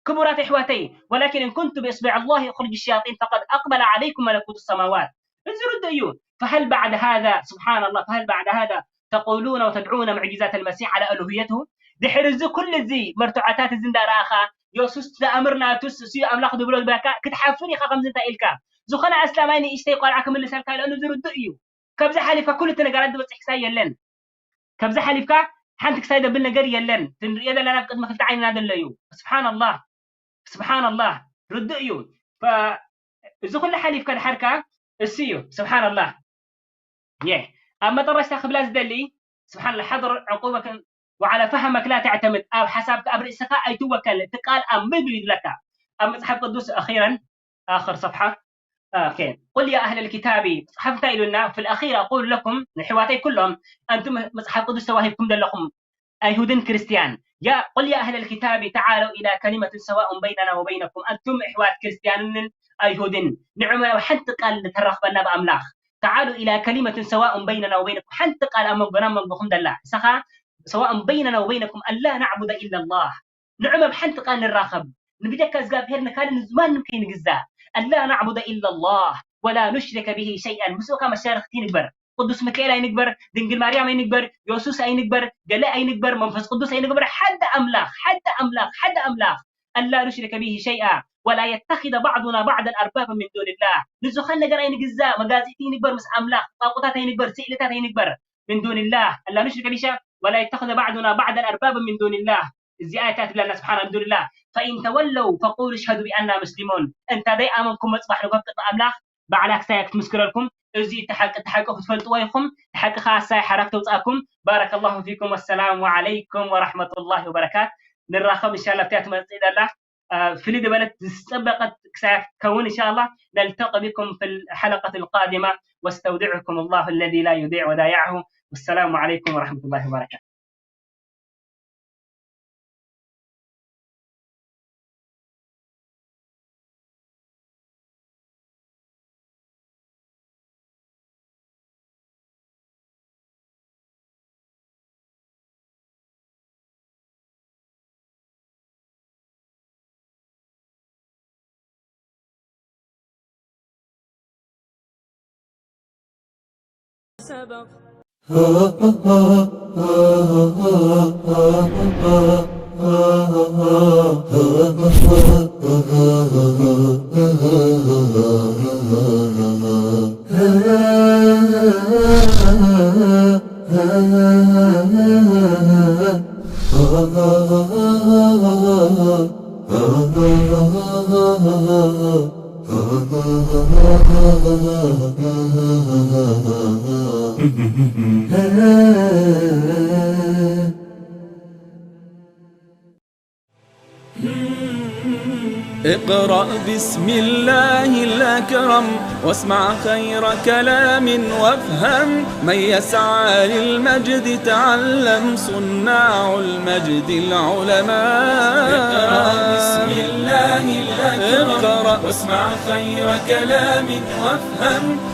ክቡራት ኣሕዋተይ፣ ወላኪን እን ኩንቱ ብእስብዕ ላህ ኡኽርጅ ሸያጢን ፈቀድ ኣቅበለ ዓለይኩም መለኩቱ ሰማዋት። እዚ ርዱእ እዩ። ፈሀል ባዕደ ሃዛ፣ ስብሓን ላህ፣ ፈሀል ባዕደ ሃዛ ተቁሉነ ወተድዑነ ሙዕጅዛት ልመሲሕ ዓላ ኡሉህየትሁ? ድሕሪ እዚ ኩሉ እዚ መርትዖታት እዚ እንዳረኣኻ፣ የሱስ ዝኣምር ናቱስ እሱ ኣምላኽ ዝብሎ ዝበካ ክትሓፍር ኢኻ። ከምዚ እንታይ ኢልካ ዝኾነ ኣስላማይ ንእሽተይ ቆልዓ ክምልሰልካ ኢሎ ዝርድእ እዩ። ካብዚ ሓሊፍካ ኩሉ እቲ ነገራት ዝበፅሕ ክሳይ የለን። ካብዚ ሓሊፍካ ሓንቲ ክሳይ ዘብል ነገር የለን። እቲ ንሪኦ ዘለና ኣብ ቅድሚ ክልተ ዓይንና ዘሎ እዩ። ስብሓንላህ፣ ስብሓንላህ፣ ርዱእ እዩ። ፈ-፣ እዚ ኩሉ ሓሊፍካ ድሓርካ እሱ እዩ። ስብሓንላህ። የ ኣብ መጠረሽታ ክብላ ዝደሊ ስብሓንላህ፣ ሓድር ዕቁበክን ወዓላ ፈህመክ ላ ተዕተምድ፣ ኣብ ሓሳብካ ኣብ ርእስኻ ኣይትወከል፣ እቲ ቃል ኣንብብ እዩ ዝብለካ ኣብ መጽሓፍ ቅዱስ። ኣኺረን ኣኽር ሰፍሓ። ኦኬ። ቁል ያ ኣህለል ኪታቢ፣ መጽሓፍ እንታይ ኢሉና? ፊል ኣኺር ኣቁል ለኩም፣ ንሕዋተይ ኩሎም ኣንቱም መጽሓፍ ቅዱስ ተዋሂብኩም ዘለኹም ኣይሁድን ክርስትያን፣ ያ ቁል ያ ኣህለል ኪታቢ ተዓለው ኢላ ከሊመትን ሰዋኡን በይነና ወበይነኩም፣ ኣንቱም ኣሕዋት ክርስትያንን ኣይሁድን፣ ንዑ ናብ ሓንቲ ቃል ንተራኽበና ብኣምላኽ። ተዓሉ ኢላ ከሊመትን ሰዋኡን በይነና ወበይነኩም፣ ሓንቲ ቃል ኣብ መንጎና ኣብ መንጎኹም ደላ፣ ንሳኻ ሰዋኡን በይነና ወበይነኩም ኣላ ናዕቡደ ኢለላህ፣ ንዑ ኣብ ሓንቲ ቃል ንራኸብ፣ ንብጀካ እግዚኣብሔር ንካልእ ንማንም ከይንግዛእ፣ ኣላ ናዕቡደ ኢለላህ ወላ ኑሽሪከ ብሂ ሸይኣን፣ ምስኡ ካብ መሻርኽቲ ይንግበር። ቅዱስ ሚካኤል ኣይንግበር፣ ድንግል ማርያም ኣይንግበር፣ የሱስ ኣይንግበር፣ ገለ ኣይንግበር፣ መንፈስ ቅዱስ ኣይንግበር፣ ሓደ ኣምላኽ፣ ሓደ ኣምላኽ፣ ሓደ ኣምላኽ። ኣላ ኑሽሪከ ቢሂ ሸይኣ ወላ የተኺዘ ባዕዱና ባዕደን ኣርባበ ሚን ዱንላህ። ንዝኾነ ነገር ኣይንግዛእ፣ መጋዝእቲ ኣይንግበር ምስ ኣምላኽ፣ ጣቁታት ኣይንግበር፣ ስእልታት ኣይንግበር። ሚን ዱንላህ፣ ኣላ ኑሽሪከ ቢሂ ሸይኣ ወላ የተኺዘ ባዕዱና ባዕደን ኣርባበ ሚን ዱንላህ። እዚኣ እያ ትብለና ስብሓን ኣልሓምዱሊላህ። ፈኢን ተወለው ፈቁሉ ሽሀዱ ቢኣና ሙስሊሙን። እንተ ዘይኣመንኩም መፅባሕ ንጎ ቅድሚ ኣምላኽ ባዕላ ክሳያ ክትምስክረልኩም፣ እዚ እቲ ሓቂ፣ እቲ ሓቂ ክትፈልጥዎ ኢኹም። እቲ ሓቂ ከዓ ኣሳይ ሓራ ክተውፅኣኩም። ባረከላሁ ፊኩም። ወሰላሙ ዓለይኩም ወራሕመቱላሂ ወበረካት። ንራኸብ እንሻላ ኣብቲያ ትመፅእ ዘላ፣ አ፣ ፍልይ ዝበለት ዝፀበቀት ክሳያ ክትከውን እንሻላ። ነልተቂ ቢኩም ፊ ልሐለቀት ልቃዲማ ወስተውድዕኩም ላሁ ለዚ ላ ዩዲዕ ወዳያዕሁ። ወሰላሙ ዓለይኩም ወራሕመቱላሂ ወበረካቱ። سبق. اقرأ بسم الله الأكرم، واسمع خير كلام وافهم. من يسعى للمجد تعلم، صناع المجد العلماء. اقرأ بسم الله الأكرم، اقرأ. واسمع خير كلام وافهم.